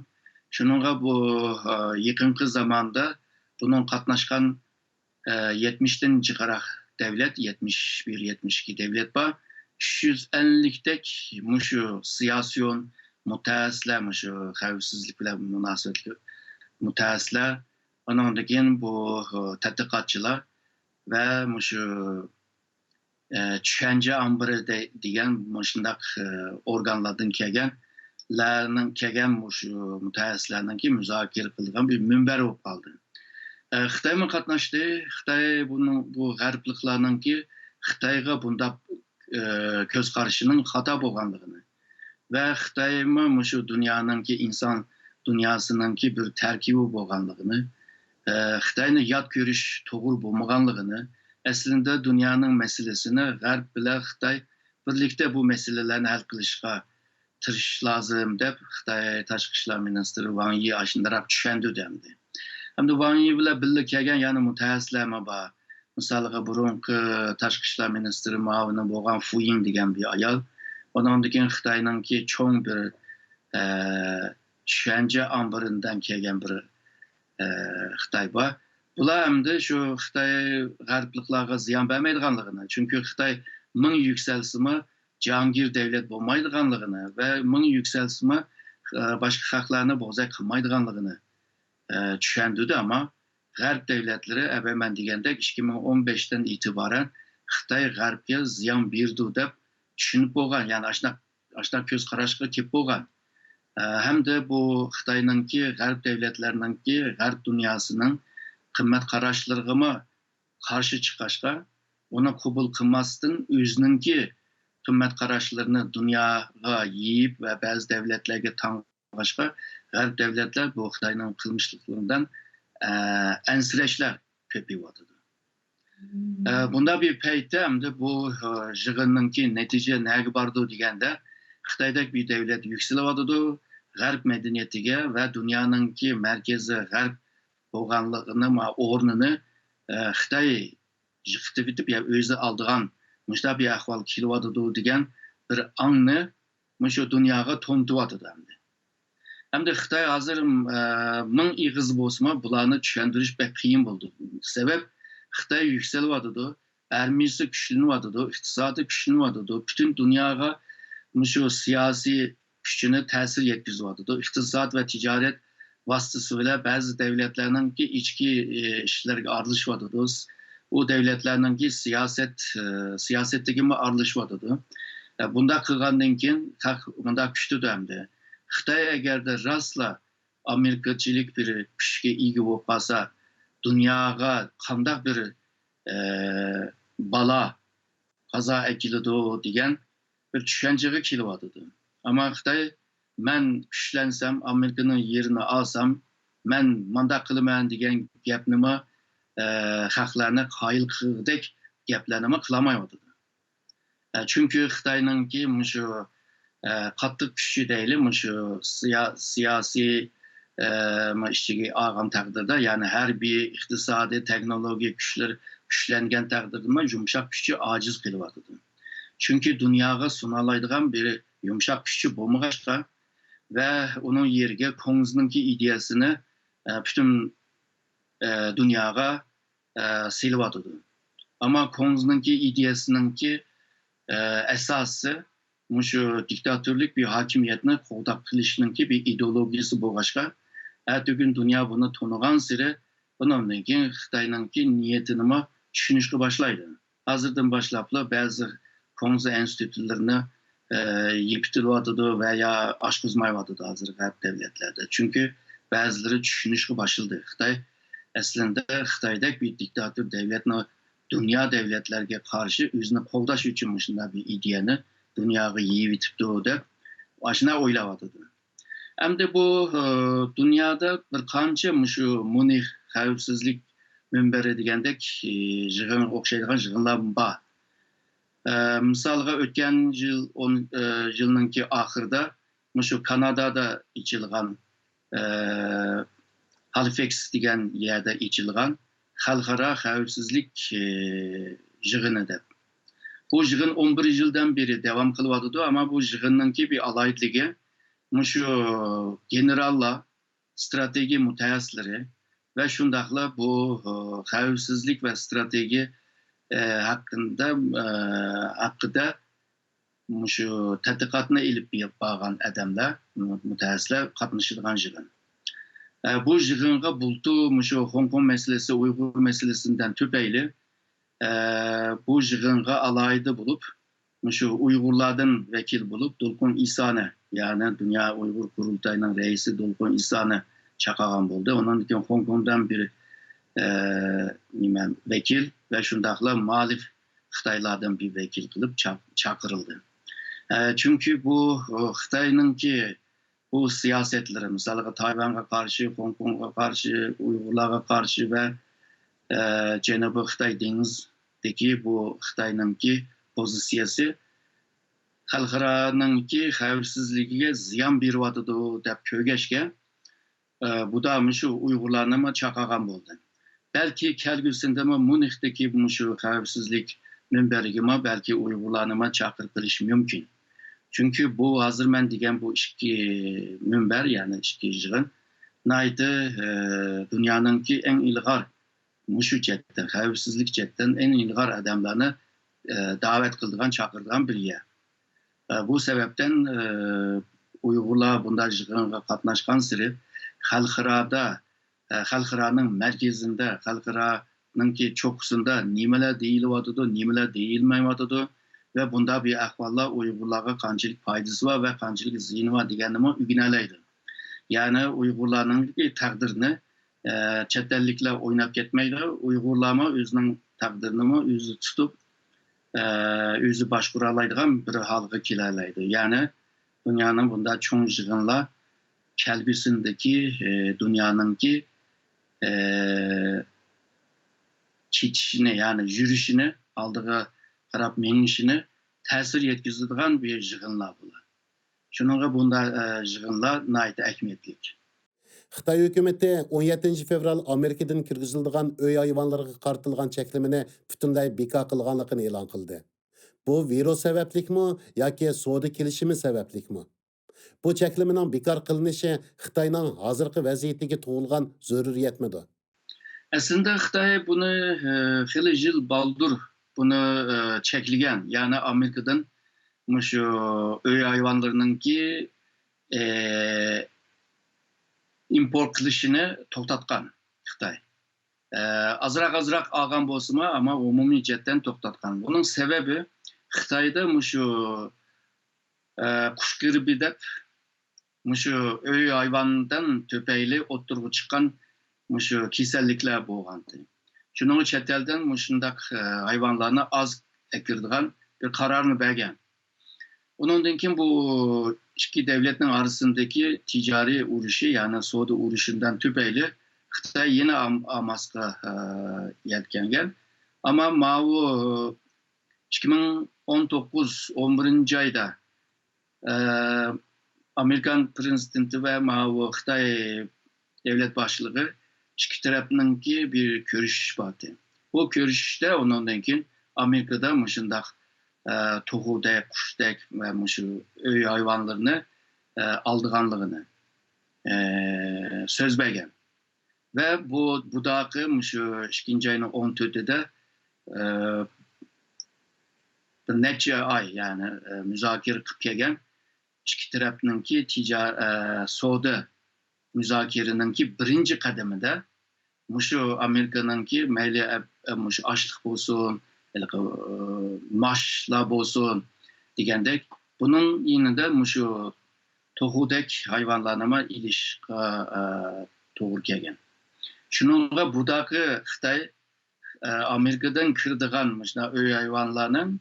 شۇنىڭغا بۇ، ئە، يېقىنقى زاماندا بۇنىڭ قاتناشقان، ئە، يەتمىشتىن جىقراق دەۋلەت، يەتمىش بىر، يەتمىش ئىككى دەۋلەت بار. ئۈچ يۈز ئەللىكتەك مۇشۇ سىياسىيون، مۇتەخەسسىسلەر، مۇشۇ خەۋپسىزلىك بىلەن مۇناسىۋەتلىك مۇتەخەسسىسلەر، ئانىڭدىن كېيىن بۇ، ئە، تەتقىقاتچىلار ۋە مۇشۇ ئە، چۈشەنچە ئامبىرى دە-، دېگەن مۇشۇنداق، ئە، ئورگانلاردىن كەلگەنلەرنىڭ، كەلگەن مۇشۇ مۇتەخەسسىسلەرنىڭكى مۇزاكىرە قىلىدىغان بىر مۇنبەر بولۇپ قالدى. ئە، خىتايمۇ قاتناشتى. خىتاي بۇنىڭ، بۇ غەربلىكلەرنىڭكى خىتايغا بۇنداق، ئە، كۆز قارىشىنىڭ خاتا بولغانلىقىنى، ۋە خىتايمۇ مۇشۇ دۇنيانىڭكى ئىنسان دۇنياسىنىڭكى بىر تەركىبى بولغانلىقىنى، ئە، خىتاينى يات كۆرۈش توغرا بولمىغانلىقىنى، ئەسلىندە دۇنيانىڭ مەسىلىسىنى غەرب بىلەن خىتاي بىرلىكتە بۇ مەسىلىلەرنى ھەل قىلىشقا تىرىشىش لازىم، دەپ خىتاي تاشقى ئىشلار مىنىستىرى ۋاڭ يى ئاشۇنداقراق چۈشەندۈردى ئەمدى. ئەمدى ۋاڭ يى بىلەن بىللە كەلگەن يەنە مۇتەخەسسىسلەرمۇ بار. مىسالغا، بۇرۇنقى تاشقى ئىشلار مىنىستىرى مۇئاۋىنى بولغان فۇ يىڭ دېگەن بىر ئايال. ئۇنىڭدىن كېيىن خىتاينىڭكى چوڭ بىر، ئە، چۈشەنچە ئامبىرىدىن كەلگەن بىر، ئە، خىتاي بار. بۇلار ئەمدى شۇ خىتاي غەربلىكلارغا زىيان بەرمەيدىغانلىقىنى، چۈنكى خىتاي مىڭ يۈكسەلسىمۇ جاھانگىر دەۋلەت بولمايدىغانلىقىنى ۋە مىڭ يۈكسەلسىمۇ، ئە، باشقا خەقلەرنى بوزەك قىلمايدىغانلىقىنى، ئە، چۈشەندۈردى. ئەمما غەرب دەۋلەتلىرى ئەۋەل مەن دېگەندەك ئىككى مىڭ ئون بەشتىن ئېتىبارەن خىتاي غەربكە زىيان بېرىدۇ دەپ چۈشىنىپ بولغان، يەنى ئاشۇنداق، ئاشۇنداق كۆز قاراشقا كېلىپ بولغان. ئە، ھەمدە بۇ خىتاينىڭكى، غەرب دەۋلەتلىرىنىڭكى، غەرب دۇنياسىنىڭ قىممەت قاراشلىرىغىمۇ قارشى چىققاچقا، ئۇنى قوبۇل قىلماستىن، ئۆزىنىڭكى قىممەت قاراشلىرىنى دۇنياغا يېيىپ ۋە بەزى دەۋلەتلەرگە تاڭ باشقا غەرب دەۋلەتلەر بۇ خىتاينىڭ قىلمىشلىقلىرىدىن، ئە، ئەنسىرەشلەر كۆپىيىۋاتىدۇ. ئە، بۇنداق بىر پەيتتە ئەمدى بۇ، ئە، يىغىننىڭكى نەتىجە نەگە بارىدۇ دېگەندە، خىتايدەك بىر دەۋلەت يۈكسىلىۋاتىدۇ، غەرب مەدەنىيىتىگە ۋە دۇنيانىڭكى مەركىزى غەرب بولغانلىقىنى، ما-، ئورنىنى، ئە، خىتاي يىقىتىۋېتىپ، يا ئۆزى ئالىدىغان مۇشۇنداق بىر ئەھۋال كېلىۋاتىدۇ دېگەن بىر ئاڭنى مۇشۇ دۇنياغا تونۇتۇۋاتىدۇ ئەمدى. ئەمدى خىتاي ھازىر، ئە، مىڭ ئېغىز بولسىمۇ، بۇلارنى چۈشەندۈرۈش بەك قىيىن بولدى. سەۋەب، خىتاي يۈكسىلىۋاتىدۇ، ئارمىيىسى كۈچلىنىۋاتىدۇ، ئىقتىسادى كۈچلىنىۋاتىدۇ، پۈتۈن دۇنياغا مۇشۇ سىياسىي كۈچىنى تەسىر يەتكۈزۈۋاتىدۇ. ئىقتىساد ۋە تىجارەت ۋاسىتىسى بىلەن بەزى دەۋلەتلەرنىڭكى ئىچكى، ئى، ئىشلىرىغا ئارىلىشىۋاتىدۇ. ئۇ دەۋلەتلەرنىڭكى سىياسەت، ئى، سىياسەتلىرىگىمۇ ئارىلىشىۋاتىدۇ. ئە، بۇنداق قىلغاندىن كېيىن خەق مۇنداق كۈتىدۇ ئەمدى. خىتاي ئەگەردە راسلا ئامېرىكىچىلىك بىر كۈچكە ئىگە بولۇپ قالسا، دۇنياغا قانداق بىر، ئە، بالا، قازا ئەكېلىدۇ دېگەن بىر چۈشەنچىگە كېلىۋاتىدۇ. ئەمما خىتاي، «مەن كۈچلەنسەم، ئامېرىكىنىڭ يېرىنى ئالسام، مەن مانداق قىلىمەن» دېگەن گەپنىمۇ، ئە، خەقلەرنى قايىل قىلغۇدەك گەپلەرنىمۇ قىلالمايۋاتىدۇ. ئە، چۈنكى خىتاينىڭكى مۇشۇ، ئە، قاتتىق كۈچى دەيلى، مۇشۇ سىيا-، سىياسىي، ئە، مۇ-، ئىچىگە ئالغان تەقدىردە، يەنى ھەربىي، ئىقتىسادىي، تېخنولوگىيە كۈچلىرى كۈچلەنگەن تەقدىردىمۇ يۇمشاق كۈچى ئاجىز قېلىۋاتىدۇ. چۈنكى دۇنياغا سۇنالايدىغان بىر يۇمشاق كۈچى بولمىغاچقا ۋە ئۇنىڭ يېرىگە كوڭزنىڭكى ئىدىيەسىنى، ئە، پۈتۈن، ئە، دۇنياغا، ئە، سېلىۋاتىدۇ. ئەمما كوڭزنىڭكى ئىدىيەسىنىڭكى، ئە، ئاساسى مۇشۇ دىكتاتورلۇك بىر ھاكىمىيەتنى قوغداپ قېلىشنىڭكى بىر ئىدېئولوگىيىسى بولغاچقا، ئەتىگۈن دۇنيا بۇنى تونۇغانسېرى، بۇنىڭدىن كېيىن خىتاينىڭكى نىيىتىنىمۇ چۈشىنىشكە باشلايدۇ. ھازىردىن باشلاپلا بەزى كوڭزا ئىنستىتۇتلىرىنى، ئە، يېپىتىلىۋاتىدۇ ۋە يا ئاچقۇزمايۋاتىدۇ ھازىر غەرب دەۋلەتلەردە. چۈنكى بەزىلىرى چۈشىنىشكە باشلىدى. خىتاي ئەسلىندە خىتايدەك بىر دىكتاتور دەۋلەتنى دۇنيا دەۋلەتلەرگە قارشى ئۆزىنى قوغداش ئۈچۈن مۇشۇنداق بىر ئىدىيەنى دۇنياغا يېيىۋېتىپتۇ دەپ ئاشۇنداق ئويلاۋاتىدۇ. ئەمدى بۇ، ئە، دۇنيادا بىر قانچە مۇشۇ مۇنىخ خەۋپسىزلىك مۇنبىرى دېگەندەك، ئى، يىغىنغا ئوخشايدىغان يىغىنلار بار. ئە، مىسالغا، ئۆتكەن يىل ئون، ئە، يىلنىڭكى ئاخىرىدا مۇشۇ كانادادا ئېچىلغان، ئە، ھالىفېكس دېگەن يەردە ئېچىلغان خەلقئارا خەۋپسىزلىك، ئە، يىغىنى دەپ. بۇ يىغىن ئون بىر يىلدىن بېرى داۋام قىلىۋاتىدۇ، ئەمما بۇ يىغىننىڭكى بىر ئالاھىدىلىكى، مۇشۇ گېنېراللار، ئىستراتېگىيە مۇتەخەسسىسلىرى ۋە شۇنداقلا بۇ، ئە، خەۋپسىزلىك ۋە ئىستراتېگىيە، ئە، ھەققىدە، ئە، ھەققىدە مۇشۇ تەتقىقاتنى ئېلىپ بارغان ئادەملەر، مۇتەخەسسىسلەر قاتنىشىدىغان يىغىن. ئە، بۇ يىغىنغا بۇلتۇر مۇشۇ خوڭكوڭ مەسىلىسى، ئۇيغۇر مەسىلىسىدىن تۈپەيلى، ئە، بۇ يىغىنغا ئالاھىدە بولۇپ، مۇشۇ ئۇيغۇرلاردىن ۋەكىل بولۇپ، دولقۇن ئىسانى، يەنى دۇنيا ئۇيغۇر قۇرۇلتايىنىڭ رەئىسى دولقۇن ئىسانى چاقىرغان بولدى. ئۇنىڭدىن كېيىن خوڭكوڭدىن بىر، ئە، نېمە، ۋەكىل ۋە شۇنداقلا مۇئەللىپ خىتايلاردىن بىر ۋەكىل قىلىپ چا-، چاقىرىلدى. ئە، چۈنكى بۇ، ئۇ، خىتاينىڭكى بۇ سىياسەتلىرى، مىسالغا، تايۋانغا قارشى، خوڭكوڭغا قارشى، ئۇيغۇرلارغا قارشى ۋە، ئە، جەنۇبىي خىتاي دېڭىزدىكى بۇ خىتاينىڭكى پوزىتسىيەسى خەلقئارانىڭكى خەۋپسىزلىكىگە زىيان بېرىۋاتىدۇ دەپ كۆرگەچكە، ئە، بۇ دا مۇشۇ ئۇيغۇرلارنىمۇ چاقىرغان بولدى. بەلكى كەلگۈسىدىمۇ مۇنىختىكى مۇشۇ خەۋپسىزلىك مۇنبىرىگىمۇ بەلكى ئۇيغۇرلارنىمۇ چاقىرىپ قېلىشى مۇمكىن. چۈنكى بۇ ھازىر مەن دېگەن بۇ ئىككى مۇنبەر، يەنى ئىككى يىغىن ناھايىتى، ئە، دۇنيانىڭكى ئەڭ ئىلغار، مۇشۇ جەھەتتىن، خەۋپسىزلىك جەھەتتىن ئەڭ ئىلغار ئادەملەرنى، ئە، دەۋەت قىلىدىغان، چاقىرىدىغان بىر يەر. ئە، بۇ سەۋەبتىن، ئە، ئۇيغۇرلار بۇنداق يىغىنغا قاتناشقانسېرى خەلقئارادا، ئە، خەلقئارانىڭ مەركىزىدە، خەلقئارانىڭكى چوققىسىدا نېمىلەر دېيىلىۋاتىدۇ، نېمىلەر دېيىلمەيۋاتىدۇ ۋە بۇنداق بىر ئەھۋاللار ئۇيغۇرلارغا قانچىلىك پايدىسى بار ۋە قانچىلىك زىيىنى بار دېگەننىمۇ ئۆگىنەلەيدۇ. يەنى ئۇيغۇرلارنىڭ تەقدىرىنى، ئە، چەت ئەللىكلەر ئويناپ كەتمەيدۇ. ئۇيغۇرلارمۇ ئۆزىنىڭ تەقدىرىنىمۇ ئۆزى تۇتۇپ، ئە، ئۆزى باشقۇرالايدىغان بىر ھالغا كېلەلەيدۇ. يەنى دۇنيانىڭ بۇنداق چوڭ يىغىنلار كەلگۈسىدىكى، ئە، دۇنيانىڭكى، ئە، كېتىشىنى، يەنى يۈرۈشىنى، ئالدىغا قاراپ مېڭىشىنى تەسىر يەتكۈزىدىغان بىر يىغىنلار بۇلار. شۇنىڭغا بۇنداق، ئە، يىغىنلار ناھايىتى ئەھمىيەتلىك. خىتاي ھۆكۈمىتى ئون يەتتىنچى فېۋرال ئامېرىكىدىن كىرگۈزۈلىدىغان ئۆي ھايۋانلىرىغا قارىتىلغان چەكلىمىنى پۈتۈنلەي بىكار قىلغانلىقىنى ئېلان قىلدى. بۇ ۋىرۇس سەۋەبلىكمۇ ياكى سودا كېلىشىمى سەۋەبلىكمۇ؟ بۇ چەكلىمىنىڭ بىكار قىلىنىشى خىتاينىڭ ھازىرقى ۋەزىيىتىگە تۇغۇلغان زۆرۈرىيەتمىدۇ؟ ئەسلىدە خىتاي بۇنى، ئە، خېلى يىل بالدۇر بۇنى، ئە، چەكلىگەن. يەنى ئامېرىكىدىن مۇشۇ ئۆي ھايۋانلىرىنىڭكى، ئە، ئىمپورت قىلىشىنى توختاتقان خىتاي. ئە، ئازراق-ئازراق ئالغان بولسىمۇ، ئەمما ئومۇمىي جەھەتتىن توختاتقان. بۇنىڭ سەۋەبى خىتايدا مۇشۇ، ئە، قۇش گىرىپى دەپ مۇشۇ ئۆي ھايۋاندىن تۈپەيلى ئوتتۇرىغا چىققان مۇشۇ كېسەللىكلەر بولغانتى. شۇنىڭغا چەت ئەلدىن مۇشۇنداق، ئە، ھايۋانلارنى ئاز ئەكىرىدىغان بىر قارارنى بەرگەن. ئۇنىڭدىن كېيىن بۇ ئىككى دەۋلەتنىڭ ئارىسىندىكى تىجارىي ئۇرۇشى، يەنى سودا ئۇرۇشىدىن تۈپەيلى خىتاي يەنە ئام-، ئاماسقا، ئە، يەتكەنگەن. ئەمما ماۋۇ ئىككى مىڭ ئون توققۇز، ئون بىرىنچى ئايدا، ئە، ئامېرىكان پرېزىدېنتى ۋە ماۋۇ خىتاي دۆلەت باشلىقى ئىككى تەرەپنىڭكى بىر كۆرۈشۈش بارتى. بۇ كۆرۈشۈشتە ئۇنىڭدىن كېيىن ئامېرىكىدا مۇشۇنداق، ئە، توخۇدەك، قۇشتەك ۋە مۇشۇ ئۆي ھايۋانلىرىنى، ئە، ئالىدىغانلىقىنى، ئە، سۆز بەرگەن. ۋە بۇ، بۇداقى مۇشۇ ئىككىنچى ئاينىڭ ئون تۆتىدە، ئە، بىر نەچچە ئاي، يەنى، ئە، مۇزاكىرە قىلىپ كەلگەن ئىككى تەرەپنىڭكى تىجا-، ئە، سودا مۇزاكىرىنىڭكى بىرىنچى قەدىمىدە مۇشۇ ئامېرىكىنىڭكى مەيلى، ئە، ئە، مۇشۇ ئاشلىق بولسۇن، ھېلىقى، ئە، ماشلار بولسۇن دېگەندەك، بۇنىڭ يېنىدا مۇشۇ توخۇدەك ھايۋانلارنىمۇ ئېلىشقا، ئە، توغرا كەلگەن. شۇنىڭغا بۇداقى خىتاي، ئە، ئامېرىكىدىن كىرىدىغان مۇشۇنداق ئۆي ھايۋانلارنىڭ،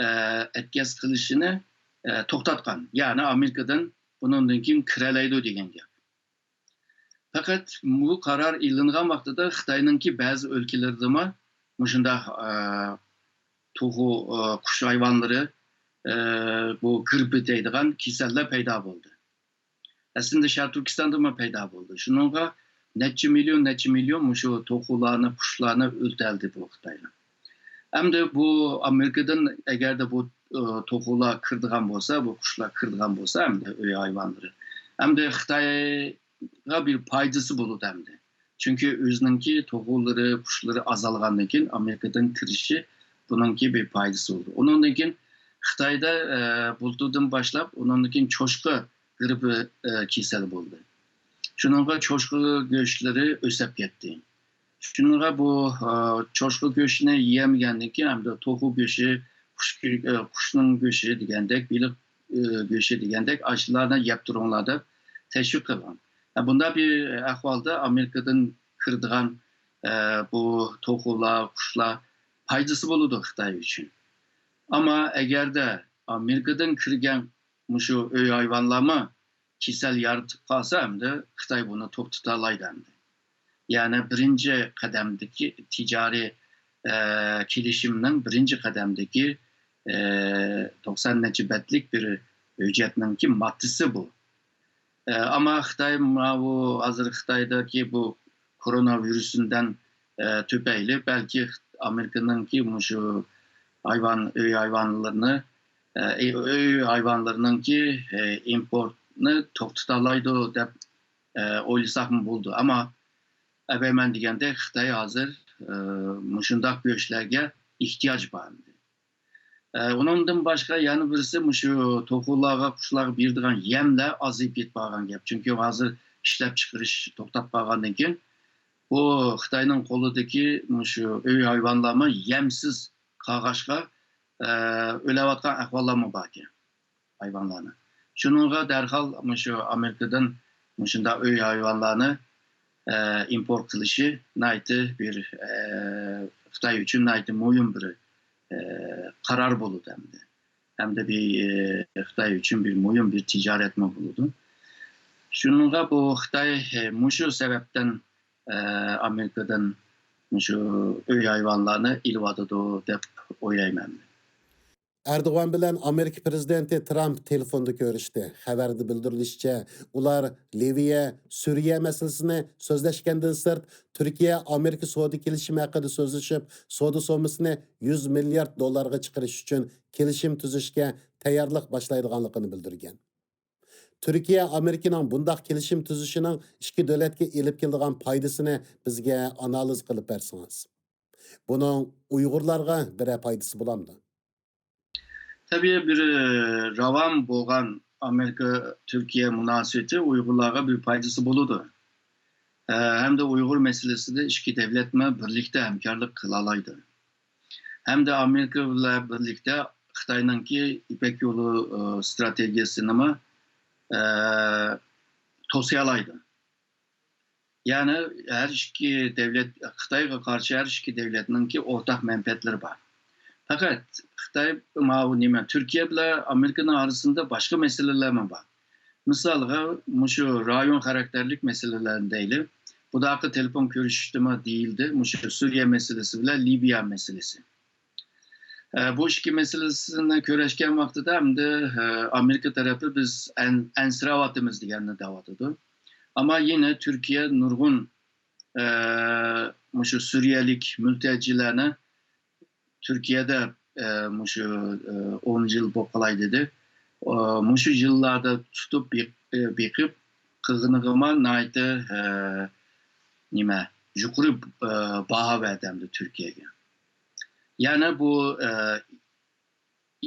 ئە، ئەتكەس قىلىشىنى، ئە، توختاتقان. يەنى ئامېرىكىدىن بۇنىڭدىن كېيىن كىرەلەيدۇ دېگەن گەپ. پەقەت بۇ قارار ئېلىنغان ۋاقتىدا خىتاينىڭكى بەزى ئۆلكىلىرىدىمۇ مۇشۇنداق، ئە، توخۇ، ئە، قۇش ھايۋانلىرى، ئە، بۇ گىرىپپە دەيدىغان كېسەللەر پەيدا بولدى. ئەسلىدە شەرقىي تۈركىستاندىمۇ پەيدا بولدى. شۇنىڭغا نەچچە مىليون، نەچچە مىليون مۇشۇ توخۇلارنى، قۇشلارنى ئۆلتەلدى بۇ خىتايلار. ئەمدى بۇ ئامېرىكىدىن ئەگەردە بۇ، ئە، توخۇلار كىرىدىغان بولسا، بۇ قۇشلار كىرىدىغان بولسا، ئەمدى ئۆي ھايۋانلىرى، ئەمدى خىتايغا بىر پايدىسى بولىدۇ ئەمدى. چۈنكى ئۆزىنىڭكى توخۇلىرى، قۇشلىرى ئازالغاندىن كېيىن ئامېرىكىدىن كىرىشى بۇنىڭكى بىر پايدىسى بولىدۇ. ئۇنىڭدىن كېيىن خىتايدا، ئە، بۇلتۇردىن باشلاپ، ئۇنىڭدىن كېيىن چوشقا گىرىپپە، ئە، كېسەل بولدى. شۇنىڭغا چوشقا گۆشلىرى ئۆسۈپ كەتتى. شۇنىڭغا بۇ، ئە، چوشقا گۆشىنى يېيەلمىگەندىن كېيىن، ئەمدى توخۇ گۆشى، قۇش گۆ-، ئە، قۇشنىڭ گۆشى دېگەندەك، بېلىق، ئە، گۆشى دېگەندەك، ئاشۇلارنى يەپ تۇرۇڭلار دەپ تەشۋىق قىلغان. ئە، بۇنداق بىر ئەھۋالدا ئامېرىكىدىن كىرىدىغان، ئە، بۇ توخۇلار، قۇشلار پايدىسى بولىدۇ خىتاي ئۈچۈن. ئەمما ئەگەردە ئامېرىكىدىن كىرگەن مۇشۇ ئۆي ھايۋانلارمۇ كېسەل يارىتىپ قالسا، ئەمدى خىتاي بۇنى توختىتالايدۇ ئەمدى. يەنى بىرىنچى قەدەمدىكى تىجارىي، ئە، كېلىشىمنىڭ بىرىنچى قەدەمدىكى، ئە، توقسان نەچچە بەتلىك بىر ھۆججەتنىڭكى ماددىسى بۇ. ئە، ئەمما خىتاي ماۋۇ ھازىر خىتايدىكى بۇ كورونا ۋىرۇسىدىن، ئە، تۈپەيلى بەلكى ئامېرىكىنىڭكى مۇشۇ ھايۋان، ئۆي ھايۋانلىرىنى، ئە، ئۆي ھايۋانلىرىنىڭكى، ئە، ئىمپورتنى توختىتالايدۇ دەپ، ئە، ئويلىساقمۇ بولىدۇ. ئەمما ئەۋەيمەن دېگەندەك خىتاي ھازىر، ئە، مۇشۇنداق گۆشلەرگە ئېھتىياج بار ئەمدى. ئە، ئۇنىڭدىن باشقا يەنە بىرسى مۇشۇ توخۇلارغا، قۇشلارغا بېرىدىغان يەملەر ئازىيىپ كېتىپ قالغان گەپ. چۈنكى ھازىر ئىشلەپچىقىرىش توختاپ قالغاندىن كېيىن، بۇ خىتاينىڭ قولىدىكى مۇشۇ ئۆي ھايۋانلارمۇ يەمسىز قالغاچقا، ئە، ئۆلۈۋاتقان ئەھۋاللارمۇ باركەن ھايۋانلارنى. شۇنىڭغا دەرھال مۇشۇ ئامېرىكىدىن مۇشۇنداق ئۆي ھايۋانلارنى، ئە، ئىمپورت قىلىشى ناھايىتى بىر، ئە، خىتاي ئۈچۈن ناھايىتى مۇھىم بىر، ئە، قارار بولىدۇ ئەمدى. ھەمدە بىر، ئە، خىتاي ئۈچۈن بىر مۇھىم بىر تىجارەتمۇ بولىدۇ. شۇنىڭغا بۇ خىتاي، ئە، مۇشۇ سەۋەبتىن، ئە، ئامېرىكىدىن مۇشۇ ئۆي ھايۋانلارنى ئېلىۋاتىدۇ دەپ ئويلايمەن. ئەردوغان بىلەن ئامېرىكا پىرېزىدېنتى ترامپ تېلېفوندا كۆرۈشتى. خەۋەردە بىلدۈرۈلۈشىچە، ئۇلار لىۋىيە، سۈرىيە مەسىلىسىنى سۆزلەشكەندىن سىرت، تۈركىيە ئامېرىكا سودا كېلىشىمى ھەققىدە سۆزلىشىپ، سودا سوممىسىنى يۈز مىليارد دوللارغا چىقىرىش ئۈچۈن كېلىشىم تۈزۈشكە تەييارلىق باشلايدىغانلىقىنى بىلدۈرگەن. تۈركىيە ئامېرىكىنىڭ بۇنداق كېلىشىم تۈزۈشىنىڭ ئىككى دۆلەتكە ئېلىپ كېلىدىغان پايدىسىنى بىزگە ئانالىز قىلىپ بەرسىڭىز. بۇنىڭ ئۇيغۇرلارغا بىرەر پايدىسى بولامدۇ؟ تەبىئىي، بىر، ئە، راۋان بولغان ئامېرىكا-تۈركىيە مۇناسىۋىتى ئۇيغۇرلارغا بىر پايدىسى بولىدۇ. ئە، ھەمدە ئۇيغۇر مەسىلىسىدە ئىككى دۆلەتمۇ بىرلىكتە ھەمكارلىق قىلالايدۇ. ھەمدە ئامېرىكا بىلەن بىرلىكتە خىتاينىڭكى يىپەك يولى، ئە، ستراتېگىيەسىنىمۇ، ئە، توسىيالايدۇ. يەنى ھەر ئىككى دۆلەت، خىتايغا قارشى ھەر ئىككى دۆلەتنىڭكى ئورتاق مەنپەئەتلىرى بار. پەقەت خىتاي، ماۋۇ نېمە، تۈركىيە بىلەن ئامېرىكىنىڭ ئارىسىندا باشقا مەسىلىلەرمۇ بار. مىسالغا، مۇشۇ رايون خاراكتېرلىك مەسىلىلەرنى دەيلى. بۇداقى تېلېفون كۆرۈشۈشتىمۇ دېيىلدى، مۇشۇ سۈرىيە مەسىلىسى بىلەن لىۋىيە مەسىلىسى. ئە، بۇ ئىككى مەسىلىسىنى كۆرۈشكەن ۋاقتىدا ئەمدى، ئە، ئامېرىكا تەرەپى بىز ئەن-، ئەنسىرەۋاتىمىز دېگەننى دەۋاتىدۇ. ئەمما يەنە تۈركىيە نۇرغۇن، ئە، مۇشۇ سۈرىيەلىك مۈلتەجىلەرنى تۈركىيەدە، ئە، مۇشۇ، ئە، ئون يىل بولۇپ قالاي دېدى. ئە، مۇشۇ يىللاردا تۇتۇپ بېق-، ئە، بېقىپ قىلغىنىغىمۇ ناھايىتى، ئە، نېمە، يۇقىرى، ئە، باھا بەردى ئەمدى تۈركىيەگە. يەنى بۇ، ئە،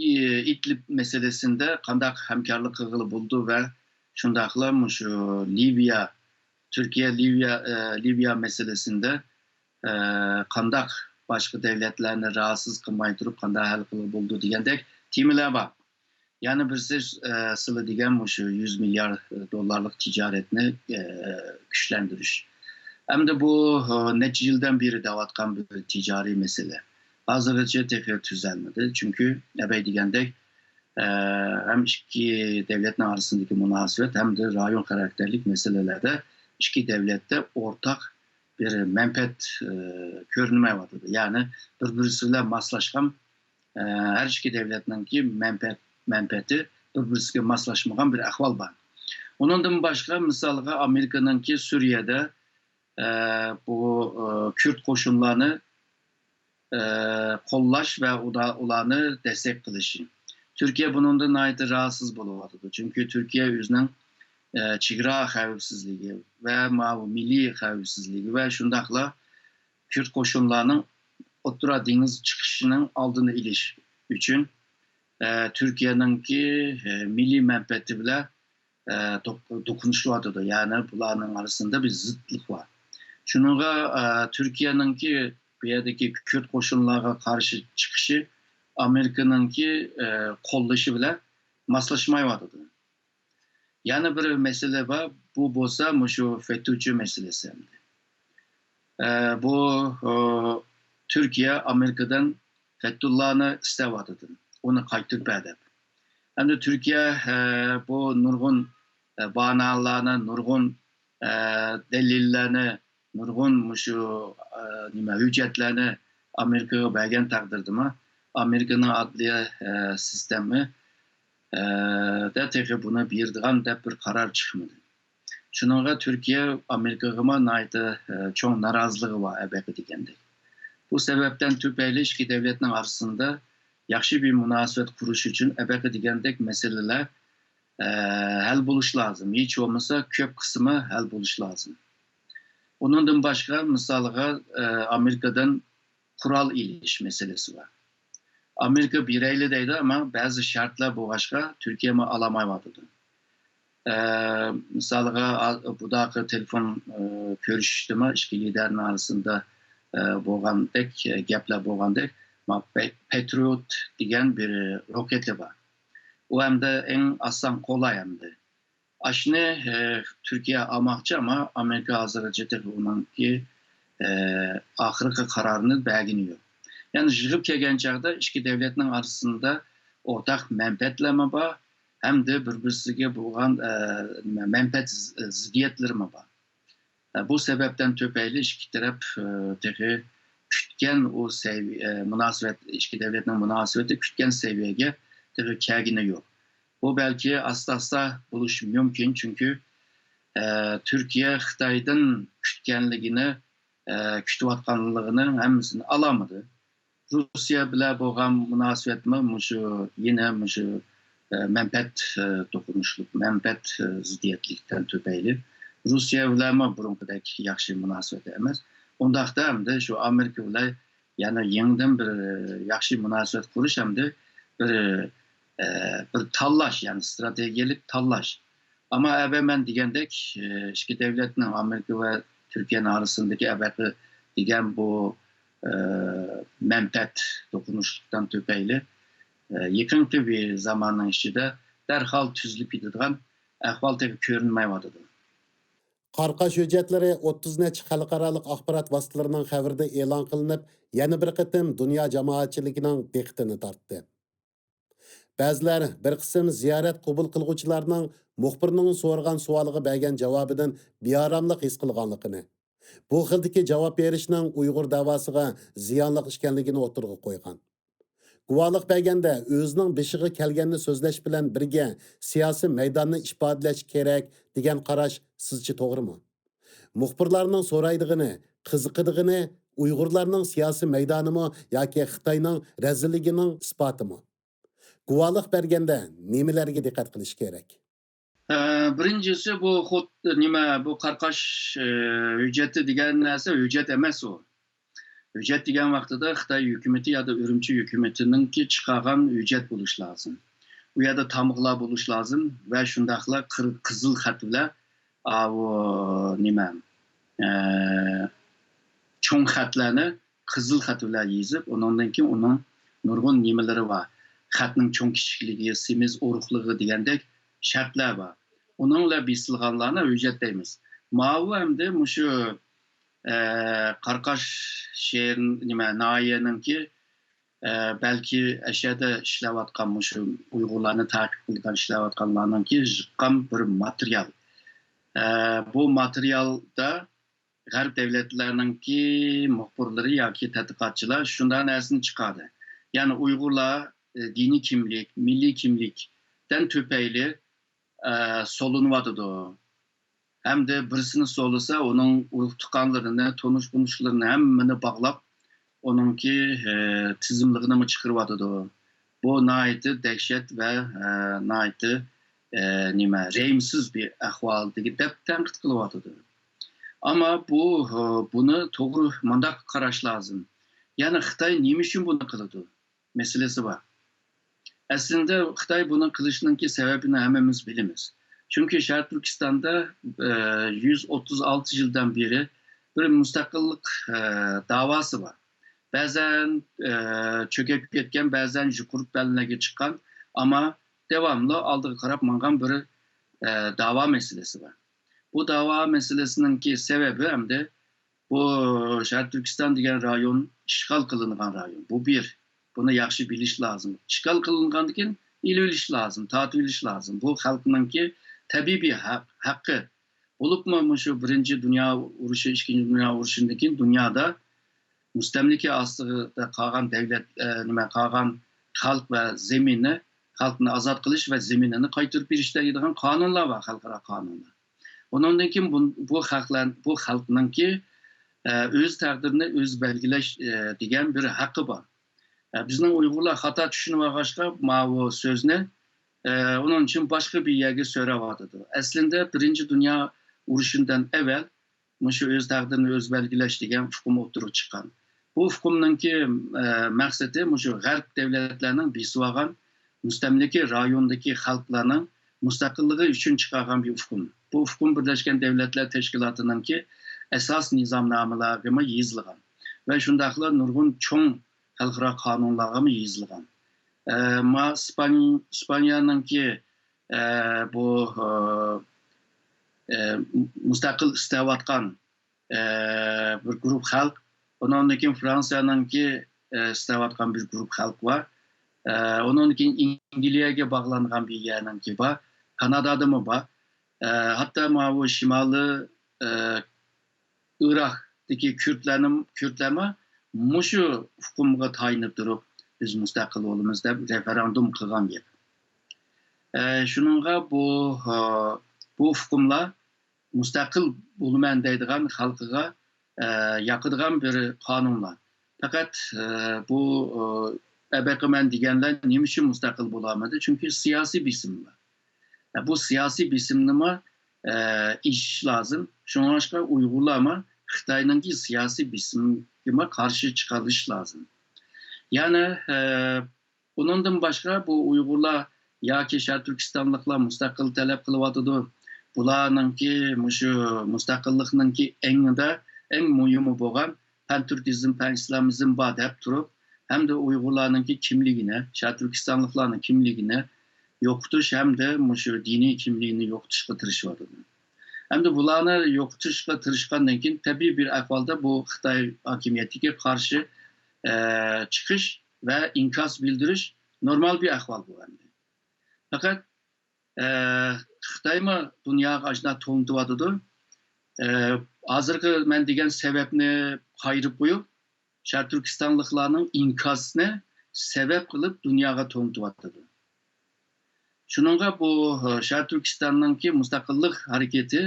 ئى-، ئىدلىب مەسىلىسىندە قانداق ھەمكارلىق قىلغىلى بولىدۇ ۋە شۇنداقلا مۇشۇ لىۋىيە، تۈركىيە لىۋىيە، ئە، لىۋىيە مەسىلىسىندە، ئە، قانداق باشقا دۆلەتلەرنى راھەتسىز قىلماي تۇرۇپ قانداق ھەل قىلغىلى بولىدۇ دېگەندەك تېمىلار بار. يەنە بىرسى، ئە، سىلى دېگەن مۇشۇ يۈز مىليارد دوللارلىق تىجارەتنى، ئە، كۈچلەندۈرۈش. ئەمدى بۇ، ئە، نەچچە يىلدىن بېرى دەۋاتقان بىر تىجارىي مەسىلە. ھازىرغىچە تېخى تۈزەلمىدى. چۈنكى ئەبەي دېگەندەك، ئە، ھەم ئىككى دۆلەتنىڭ ئارىسىندىكى مۇناسىۋەت ھەمدە رايون خاراكتېرلىك مەسىلىلەردە ئىككى دۆلەتتە ئورتاق بىر مەنپەئەت، ئە، كۆرۈنمەيۋاتىدۇ. يەنى بىر-بىرسى بىلەن ماسلاشقان، ئە، ھەر ئىككى دۆلەتنىڭكى مەنپەئەت، مەنپەئەتى بىر-بىرسىگە ماسلاشمىغان بىر ئەھۋال بار. ئۇنىڭدىن باشقا، مىسالغا، ئامېرىكىنىڭكى سۈرىيەدە، ئە، بۇ، ئە، كۈرد قوشۇنلارنى، ئە، قوللاش ۋە ئۇدا-، ئۇلارنى دەستەك قىلىشى. تۈركىيە بۇنىڭدىن ناھايىتى راھەتسىز بولۇۋاتىدۇ. چۈنكى تۈركىيە ئۆزىنىڭ، ئە، چېگرا خەۋپسىزلىكى ۋە ماۋۇ مىللىي خەۋپسىزلىكى ۋە شۇنداقلا كۈرد قوشۇنلارنىڭ ئوتتۇرا دېڭىز چىقىشىنىڭ ئالدىنى ئېلىش ئۈچۈن، ئە، تۈركىيەنىڭكى، ئە، مىللىي مەنپەئەتى بىلەن، ئە، دوق-، دوقۇنۇشۇۋاتىدۇ. يەنى بۇلارنىڭ ئارىسىدا بىر زىتلىق بار. شۇنىڭغا، ئە، تۈركىيەنىڭكى بۇ يەردىكى كۈرد قوشۇنلارغا قارشى چىقىشى ئامېرىكىنىڭكى، ئە، قوللىشى بىلەن ماسلاشمايۋاتىدۇ. يەنە بىر مەسىلە بار، بۇ بولسا مۇشۇ فېتۇچى مەسىلىسى ئەمدى. ئە، بۇ، ئۇ، تۈركىيە ئامېرىكىدىن فەتۇللانى ئىستەۋاتىدۇ، ئۇنى قايتۇرۇپ بەر دەپ. ئەمدى تۈركىيە، ئە، بۇ نۇرغۇن، ئە، باھانىلەرنى، نۇرغۇن، ئە، دەلىللەرنى، نۇرغۇن مۇشۇ، ئە، نېمە، ھۆججەتلەرنى ئامېرىكىغا بەرگەن تەقدىردىمۇ، ئامېرىكىنىڭ ئادلىيە، ئە، سىستېما، ئە، دە تېخى بۇنى بېرىدىغان دەپ بىر قارار چىقمىدى. شۇنىڭغا تۈركىيە ئامېرىكىغىمۇ ناھايىتى، ئە، چوڭ نارازىلىقى بار، ئەبەقە دېگەندەك. بۇ سەۋەبتىن تۈپەيلى ئىككى دۆلەتنىڭ ئارىسىندا ياخشى بىر مۇناسىۋەت قۇرۇش ئۈچۈن ئەبەقە دېگەندەك مەسىلىلەر، ئە، ھەل بولۇش لازىم. ھېچ بولمىسا كۆپ قىسمى ھەل بولۇش لازىم. ئۇنىڭدىن باشقا، مىسالغا، ئە، ئامېرىكىدىن قورال ئېلىش مەسىلىسى بار. ئامېرىكا بېرەيلى دەيدۇ، ئەمما بەزى شەرتلەر بولغاچقا، تۈركىيەمۇ ئالالمايۋاتىدۇ. ئە، مىسالغا، ئا-، بۇداقى تېلېفون، ئە، كۆرۈشۈشتىمۇ ئىككى لىدەرنىڭ ئارىسىدا، ئە، بولغاندەك، ئە، گەپلەر بولغاندەك، ما-، پە-، پەترىيوت دېگەن بىر روكېتى بار. ئۇ ئەمدى ئەڭ ئاسان، قولاي ئەمدى. ئاشۇنى، ئە، تۈركىيە ئالماقچى، ئەمما ئامېرىكا ھازىرغىچە تېخى ئۇنىڭكى، ئە، ئاخىرقى قارارىنى بەرگىنى يوق. يەنى يىغىپ كەلگەن چاغدا ئىككى دۆلەتنىڭ ئارىسىدا ئورتاق مەنپەئەتلەرمۇ بار، ھەمدە بىر-بىرسىگە بولغان، ئە، نېمە، مەنپەئەت زىددىيەتلىرىمۇ بار. ئە، بۇ سەۋەبتىن تۈپەيلى ئىككى تەرەپ، ئە، تېخى كۈتكەن ئۇ سەۋىيە، مۇناسىۋەت، ئىككى دۆلەتنىڭ مۇناسىۋىتى كۈتكەن سەۋىيەگە تېخى كەلگىنى يوق. بۇ بەلكى ئاستا-ئاستا بولۇشى مۇمكىن، چۈنكى، ئە، تۈركىيە خىتايدىن كۈتكەنلىكىنى، ئە، كۈتۈۋاتقانلىقىنىڭ ھەممىسىنى ئالالمىدى. روسىيە بىلەن بولغان مۇناسىۋەتمۇ مۇشۇ، يەنە مۇشۇ، ئە، مەنپەئەت، ئە، توقۇنۇشلۇق، مەنپەئەت، ئە، زىددىيەتلىكتىن تۈپەيلى روسىيە بىلەنمۇ بۇرۇنقىدەك ياخشى مۇناسىۋەت ئەمەس. ئۇنداقتا ئەمدى شۇ ئامېرىكا بىلەن يەنە يېڭىدىن بىر، ئە، ياخشى مۇناسىۋەت قۇرۇش ئەمدى بىر، ئە، بىر تاللاش، يەنى ستراتېگىيەلىك تاللاش. ئەمما ئەۋەل مەن دېگەندەك، ئىككى دۆلەتنىڭ، ئامېرىكا ۋە تۈركىيەنىڭ ئارىسىدىكى ئەۋەتى دېگەن بۇ، ئە، مەنپەئەت توقۇنۇشلۇقتىن تۈپەيلى، ئە، يېقىنقى بىر زاماننىڭ ئىچىدە دەرھال تۈزۈلۈپ كېتىدىغان ئەھۋال تېخى كۆرۈنمەيۋاتىدۇ. قارقاش ھۆججەتلىرى ئوتتۇز نەچچە خەلقئارالىق ئاخبارات ۋاسىتىلىرىنىڭ خەۋىرىدە ئېلان قىلىنىپ، يەنە بىر قېتىم دۇنيا جامائەتچىلىكىنىڭ دىققىتىنى تارتتى. بەزىلەر بىر قىسىم زىيارەت قوبۇل قىلغۇچىلارنىڭ مۇخبىرنىڭ سورىغان سوئالىغا بەرگەن جاۋابىدىن بىئاراملىق ھېس قىلغانلىقىنى، بۇ خىلدىكى جاۋاب بېرىشنىڭ ئۇيغۇر دەۋاسىغا زىيانلىق ئىكەنلىكىنى ئوتتۇرىغا قويغان. گۇۋاھلىق بەرگەندە ئۆزىنىڭ بېشىغا كەلگەننى سۆزلەش بىلەن بىرگە سىياسىي مەيداننى ئىپادىلەش كېرەك دېگەن قاراش سىزچە توغرىمۇ؟ مۇخبىرلارنىڭ سورايدىغىنى، قىزىقىدىغىنى ئۇيغۇرلارنىڭ سىياسىي مەيدانىمۇ ياكى خىتاينىڭ رەزىللىكىنىڭ ئىسپاتىمۇ؟ گۇۋاھلىق بەرگەندە نېمىلەرگە دىققەت قىلىش كېرەك؟ ئە، بىرىنچىسى، بۇ خۇد نېمە، بۇ قارقاش، ئە، ھۆججىتى دېگەن نەرسە ھۆججەت ئەمەس ئۇ. ھۆججەت دېگەن ۋاقتىدا خىتاي ھۆكۈمىتى يادا ئۈرۈمچى ھۆكۈمىتىنىڭكى چىقارغان ھۆججەت بولۇشى لازىم. ئۇ يەردە تامغىلار بولۇشى لازىم ۋە شۇنداقلا قىر-، قىزىل خەت بىلەن، ئاۋۇ نېمە، ئە، چوڭ خەتلەرنى قىزىل خەت بىلەن يېزىپ، ئۇنىڭدىن كېيىن ئۇنىڭ نۇرغۇن نېمىلىرى بار. خەتنىڭ چوڭ كىچىكلىكى، سېمىز ئورۇقلۇقى دېگەندەك شەرتلەر بار. ئۇنىڭ بىلەن بېسىلغانلارنى ھۆججەت دەيمىز. ماۋۇ ئەمدى مۇشۇ، ئە، قاراقاش شەھەر، نېمە، ناھىيەنىڭكى، ئە، بەلكى ئەشەدە ئىشلەۋاتقان، مۇشۇ ئۇيغۇرلارنى تەقىب قىلىدىغان، ئىشلەۋاتقانلارنىڭكى يىغقان بىر ماتېرىيال. ئە، بۇ ماتېرىيالدا غەرب دۆلەتلەرنىڭكى مۇخبىرلىرى ياكى تەتقىقاتچىلار شۇنداق نەرسىنى چىقاردى. يەنى ئۇيغۇرلار، ئە، دىنىي كىملىك، مىللىي كىملىكتىن تۈپەيلى، ئە، سولىنىۋاتىدۇ. ھەمدە بىرسىنى سولىسا، ئۇنىڭ ئۇرۇق-تۇغقانلىرىنى، تونۇش-تونۇشلىرىنى ھەممىنى باغلاپ، ئۇنىڭكى، ئە، تىزىملىقىنىمۇ چىقىرىۋاتىدۇ. بۇ ناھايىتى دەھشەت ۋە، ئە، ناھايىتى، ئە، نېمە، رەھىمسىز بىر ئەھۋال دېگەن دەپ تەنقىد قىلىۋاتىدۇ. ئەمما بۇ، ئە، بۇنى توغرا مۇنداق قاراش لازىم. يەنى خىتاي نېمە ئۈچۈن بۇنى قىلىدۇ؟ مەسىلىسى بار. ئەسلىدە خىتاي بۇنى قىلىشنىڭكى سەۋەبىنى ھەممىمىز بىلىمىز. چۈنكى شەرقىي تۈركىستاندا، ئە، يۈز ئوتتۇز ئالتە يىلدىن بېرى بىر مۇستەقىللىق، ئە، داۋاسى بار. بەزەن، ئە، چۆكۈپ كەتكەن، بەزەن يۇقىرى پەللىلەرگە چىققان، ئەمما داۋاملىق ئالدىغا قاراپ ماڭغان بىر، ئە، داۋا مەسىلىسى بار. بۇ داۋا مەسىلىسىنىڭكى سەۋەبى ئەمدى بۇ شەرقىي تۈركىستان دېگەن رايون ئىشغال قىلىنغان رايون. بۇ بىر. بۇنى ياخشى بىلىش لازىم. ئىشغال قىلىنغاندىن كېيىن ئېلىۋېلىش لازىم، تارتىۋېلىش لازىم. بۇ خەلقنىڭكى تەبىئىي ھەق-، ھەققى. بولۇپمۇ مۇشۇ بىرىنچى دۇنيا ئۇرۇشى، ئىككىنچى دۇنيا ئۇرۇشىدىن كېيىن دۇنيادا مۇستەملىكە ئاستىدا قالغان دۆلەت، ئە، نېمە، قالغان خەلق ۋە زېمىننى، خەلقنى ئازاد قىلىش ۋە زېمىنىنى قايتۇرۇپ بېرىش دەيدىغان قانۇنلار بار، خەلقئارا قانۇنلار. ئۇنىڭدىن كېيىن بۇ، بۇ خەقلەر، بۇ خەلقنىڭكى، ئە، ئۆز تەقدىرىنى ئۆزى بەلگىلەش، ئە، دېگەن بىر ھەققى بار. ئە، بىزنىڭ ئۇيغۇرلار خاتا چۈشىنىۋالغاچقا، ماۋۇ سۆزنى، ئە، ئۇنىڭ ئۈچۈن باشقا بىر يەرگە سۆرەۋاتىدۇ. ئەسلىدە بىرىنچى دۇنيا ئۇرۇشىدىن ئەۋۋەل مۇشۇ ئۆز تەقدىرىنى ئۆزى بەلگىلەش دېگەن ئۇقۇم ئوتتۇرىغا چىققان. بۇ ئۇقۇمنىڭكى، ئە، مەقسىتى مۇشۇ غەرب دۆلەتلەرنىڭ بېسىۋالغان مۇستەملىكە رايونىدىكى خەلقلەرنىڭ مۇستەقىللىقى ئۈچۈن چىقارغان بىر ئۇقۇم. بۇ ئۇقۇم بىرلەشكەن دۆلەتلەر تەشكىلاتىنىڭكى ئاساس نىزامنامىلىرىگىمۇ يېزىلغان ۋە شۇنداقلا نۇرغۇن چوڭ خەلقئارا قانۇنلارغىمۇ يېزىلغان. ئە، ما ئىسپان-، ئىسپانىيەنىڭكى، ئە، بۇ، ئە، ئە، مۇستەقىل ئىستەۋاتقان، ئە، بىر گۇرۇپ خەلق. ئۇنىڭدىن كېيىن فرانسىيەنىڭكى، ئە، ئىستەۋاتقان بىر گۇرۇپ خەلق بار. ئە، ئۇنىڭدىن كېيىن ئەنگلىيەگە باغلانغان بىر يەرنىڭكى بار. كانادادىمۇ بار. ئە، ھەتتا ماۋۇ شىمالىي، ئە، ئىراقتىكى كۈردلەرنىڭ، كۈردلەرمۇ مۇشۇ ئۇقۇمغا تايىنىپ تۇرۇپ، بىز مۇستەقىل بولىمىز دەپ رېفېرېندۇم قىلغان گەپ. ئە، شۇنىڭغا بۇ، ئە، بۇ ئۇقۇملار مۇستەقىل بولىمەن دەيدىغان خەلقىگە، ئە، ياقىدىغان بىر قانۇنلار. پەقەت، ئە، بۇ، ئە، ئەبەقىمەن دېگەنلەر نېمە ئۈچۈن مۇستەقىل بولالمىدى؟ چۈنكى سىياسىي بېسىم بار. ئە، بۇ سىياسىي بېسىمنىمۇ، ئە، ئېشىش لازىم. شۇڭلاشقا ئۇيغۇرلارمۇ خىتاينىڭكى سىياسىي بېسىمىگىمۇ قارشى چىقالىشى لازىم. يەنە، ئە، ئۇنىڭدىن باشقا بۇ ئۇيغۇرلار ياكى شەرقىي تۈركىستانلىقلار مۇستەقىل تەلەپ قىلىۋاتىدۇ. بۇلارنىڭكى مۇشۇ مۇستەقىللىقنىڭكى ئېڭىدا ئەڭ مۇھىمى بولغان پەن تۈركىزم، پەن ئىسلامىزم بار دەپ تۇرۇپ، ھەمدە ئۇيغۇرلارنىڭكى كىملىكىنى، شەرقىي تۈركىستانلىقلارنىڭ كىملىكىنى يوقىتىش ھەمدە مۇشۇ دىنىي كىملىكنى يوقىتىشقا تىرىشىۋاتىدۇ. ئەمدى بۇلارنى يوقىتىشقا تىرىشقاندىن كېيىن، تەبىئىي بىر ئەھۋالدا بۇ خىتاي ھاكىمىيىتىگە قارشى، ئە، چىقىش ۋە ئىنكاس بىلدۈرۈش نورمال بىر ئەھۋال بۇ ئەمدى. پەقەت، ئە، خىتايمۇ دۇنياغا ئاشۇنداق تونۇتۇۋاتىدۇ. ئە، ھازىرقى مەن دېگەن سەۋەبنى قايرىپ قويۇپ، شەرقىي تۈركىستانلىقلارنىڭ ئىنكاسىنى سەۋەب قىلىپ دۇنياغا تونۇتۇۋاتىدۇ. شۇنىڭغا بۇ، ئە، شەرقىي تۈركىستاننىڭكى مۇستەقىللىق ھەرىكىتى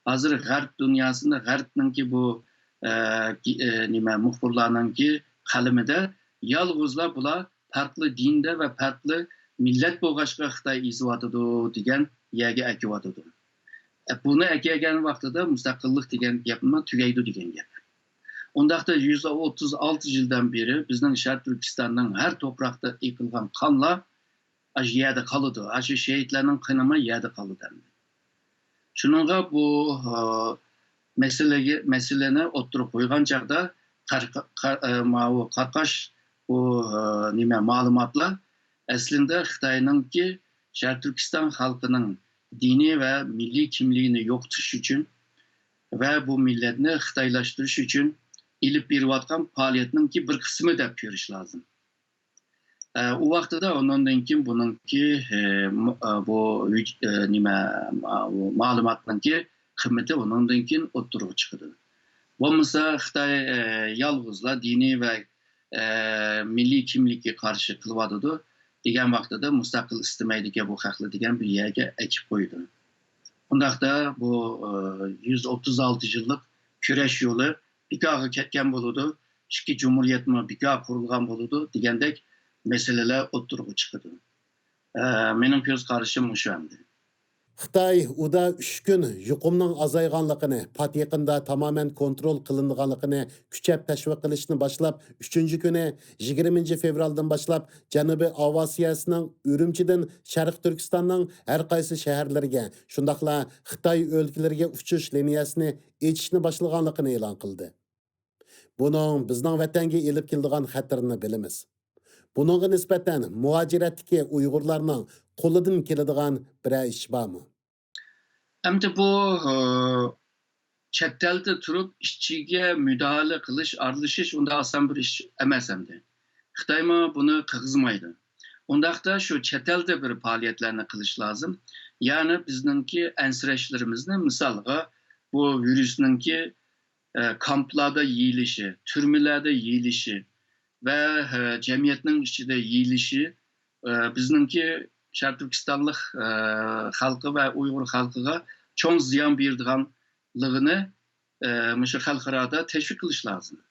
ھازىر غەرب دۇنياسىندا، غەربنىڭكى بۇ، ئە، گى-، ئە، نېمە، مۇخبىرلارنىڭكى قەلىمىدە يالغۇزلا بۇلار پەرقلىق دىندە ۋە پەرقلىق مىللەت بولغاچقا خىتاي ئېزىۋاتىدۇ دېگەن يەرگە ئەكىۋاتىدۇ. ئە، بۇنى ئەكەلگەن ۋاقتىدا مۇستەقىللىق دېگەن گەپمۇ تۈگەيدۇ دېگەن گەپ. ئۇنداقتا يۈز ئوتتۇز ئالتە يىلدىن بېرى بىزنىڭ شەرقىي تۈركىستاننىڭ ھەر توپراقتا ئېقىلغان قانلار ئاشۇ يەردە قالىدۇ. ئاشۇ شېھىتلەرنىڭ قېنىمۇ يەردە قالىدۇ ئەمدى. شۇنىڭغا بۇ، ئە، مەسىلىگە، مەسىلىنى ئوتتۇرىغا قويغان چاغدا قار-، قار-، ئە، ماۋۇ قارقاش بۇ، ئە، نېمە، مەلۇماتلار ئەسلىندە خىتاينىڭكى شەرقىي تۈركىستان خەلقىنىڭ دىنىي ۋە مىللىي كىملىكىنى يوقىتىش ئۈچۈن ۋە بۇ مىللەتنى خىتايلاشتۇرۇش ئۈچۈن ئېلىپ بېرىۋاتقان پائالىيەتنىڭكى بىر قىسمى دەپ كۆرۈش لازىم. ئە، ئۇ ۋاقتىدا ئۇنىڭدىن كېيىن بۇنىڭكى، ئە، م-، ئە، بۇ ھۆج-، ئە، نېمە، ما-، مەلۇماتنىڭكى قىممىتى ئۇنىڭدىن كېيىن ئوتتۇرىغا چىقىدۇ. بولمىسا خىتاي، ئە، يالغۇزلا دىنىي ۋە، ئە، مىللىي كىملىككە قارشى قىلىۋاتىدۇ دېگەن ۋاقتىدا مۇستەقىل ئىستىمەيدىكەن بۇ خەقلەر دېگەن بىر يەرگە ئەكىپ قويىدۇ. ئۇنداقتا بۇ، ئە، يۈز ئوتتۇز ئالتە يىللىق كۈرەش يولى بىكارغا كەتكەن بولىدۇ، ئىككى جۇمھۇرىيەتمۇ بىكار قۇرۇلغان بولىدۇ دېگەندەك مەسىلىلەر ئوتتۇرىغا چىقىدۇ. ئە، مېنىڭ كۆز قارىشىم مۇشۇ ئەمدى. خىتاي ئۇدا ئۈچ كۈن يۇقۇمنىڭ ئازايغانلىقىنى، پات يېقىندا تامامەن كونترول قىلىنىدىغانلىقىنى كۈچەپ تەشۋىق قىلىشنى باشلاپ، ئۈچىنچى كۈنى يىگىرمىنچى فېۋرالدىن باشلاپ جەنۇبىي ئاۋىئاتسىيەسىنىڭ ئۈرۈمچىدىن شەرقىي تۈركىستاننىڭ ھەر قايسى شەھەرلىرىگە، شۇنداقلا خىتاي ئۆلكىلىرىگە ئۇچۇش لىنىيەسىنى ئېچىشنى باشلىغانلىقىنى ئېلان قىلدى. بۇنىڭ بىزنىڭ ۋەتەنگە ئېلىپ كېلىدىغان خەتىرىنى بىلىمىز. بۇنىڭغا نىسبەتەن مۇھاجىرەتتىكى ئۇيغۇرلارنىڭ قولىدىن كېلىدىغان بىرەر ئىش بارمۇ؟ ئەمدى بۇ، ئى، چەت ئەلدە تۇرۇپ ئىچىگە مۇداخىلە قىلىش، ئارىلىشىش ئۇنداق ئاسان بىر ئىش ئەمەس ئەمدى. خىتايمۇ بۇنى قىلغۇزمايدۇ. ئۇنداقتا شۇ چەت ئەلدە بىر پائالىيەتلەرنى قىلىش لازىم. يەنى بىزنىڭكى ئەنسىرەشلىرىمىزنى، مىسالغا، بۇ ۋىرۇسنىڭكى ئە، كامپلاردا يېيىلىشى، تۈرمىلەردە يېيىلىشى ۋە، ئە، جەمئىيەتنىڭ ئىچىدە يېيىلىشى، ئە، بىزنىڭكى شەرقىي تۈركىستانلىق، ئە، خەلقى ۋە ئۇيغۇر خەلقىگە چوڭ زىيان بېرىدىغانلىقىنى، ئە، مۇشۇ خەلقئارادا تەشۋىق قىلىش لازىم.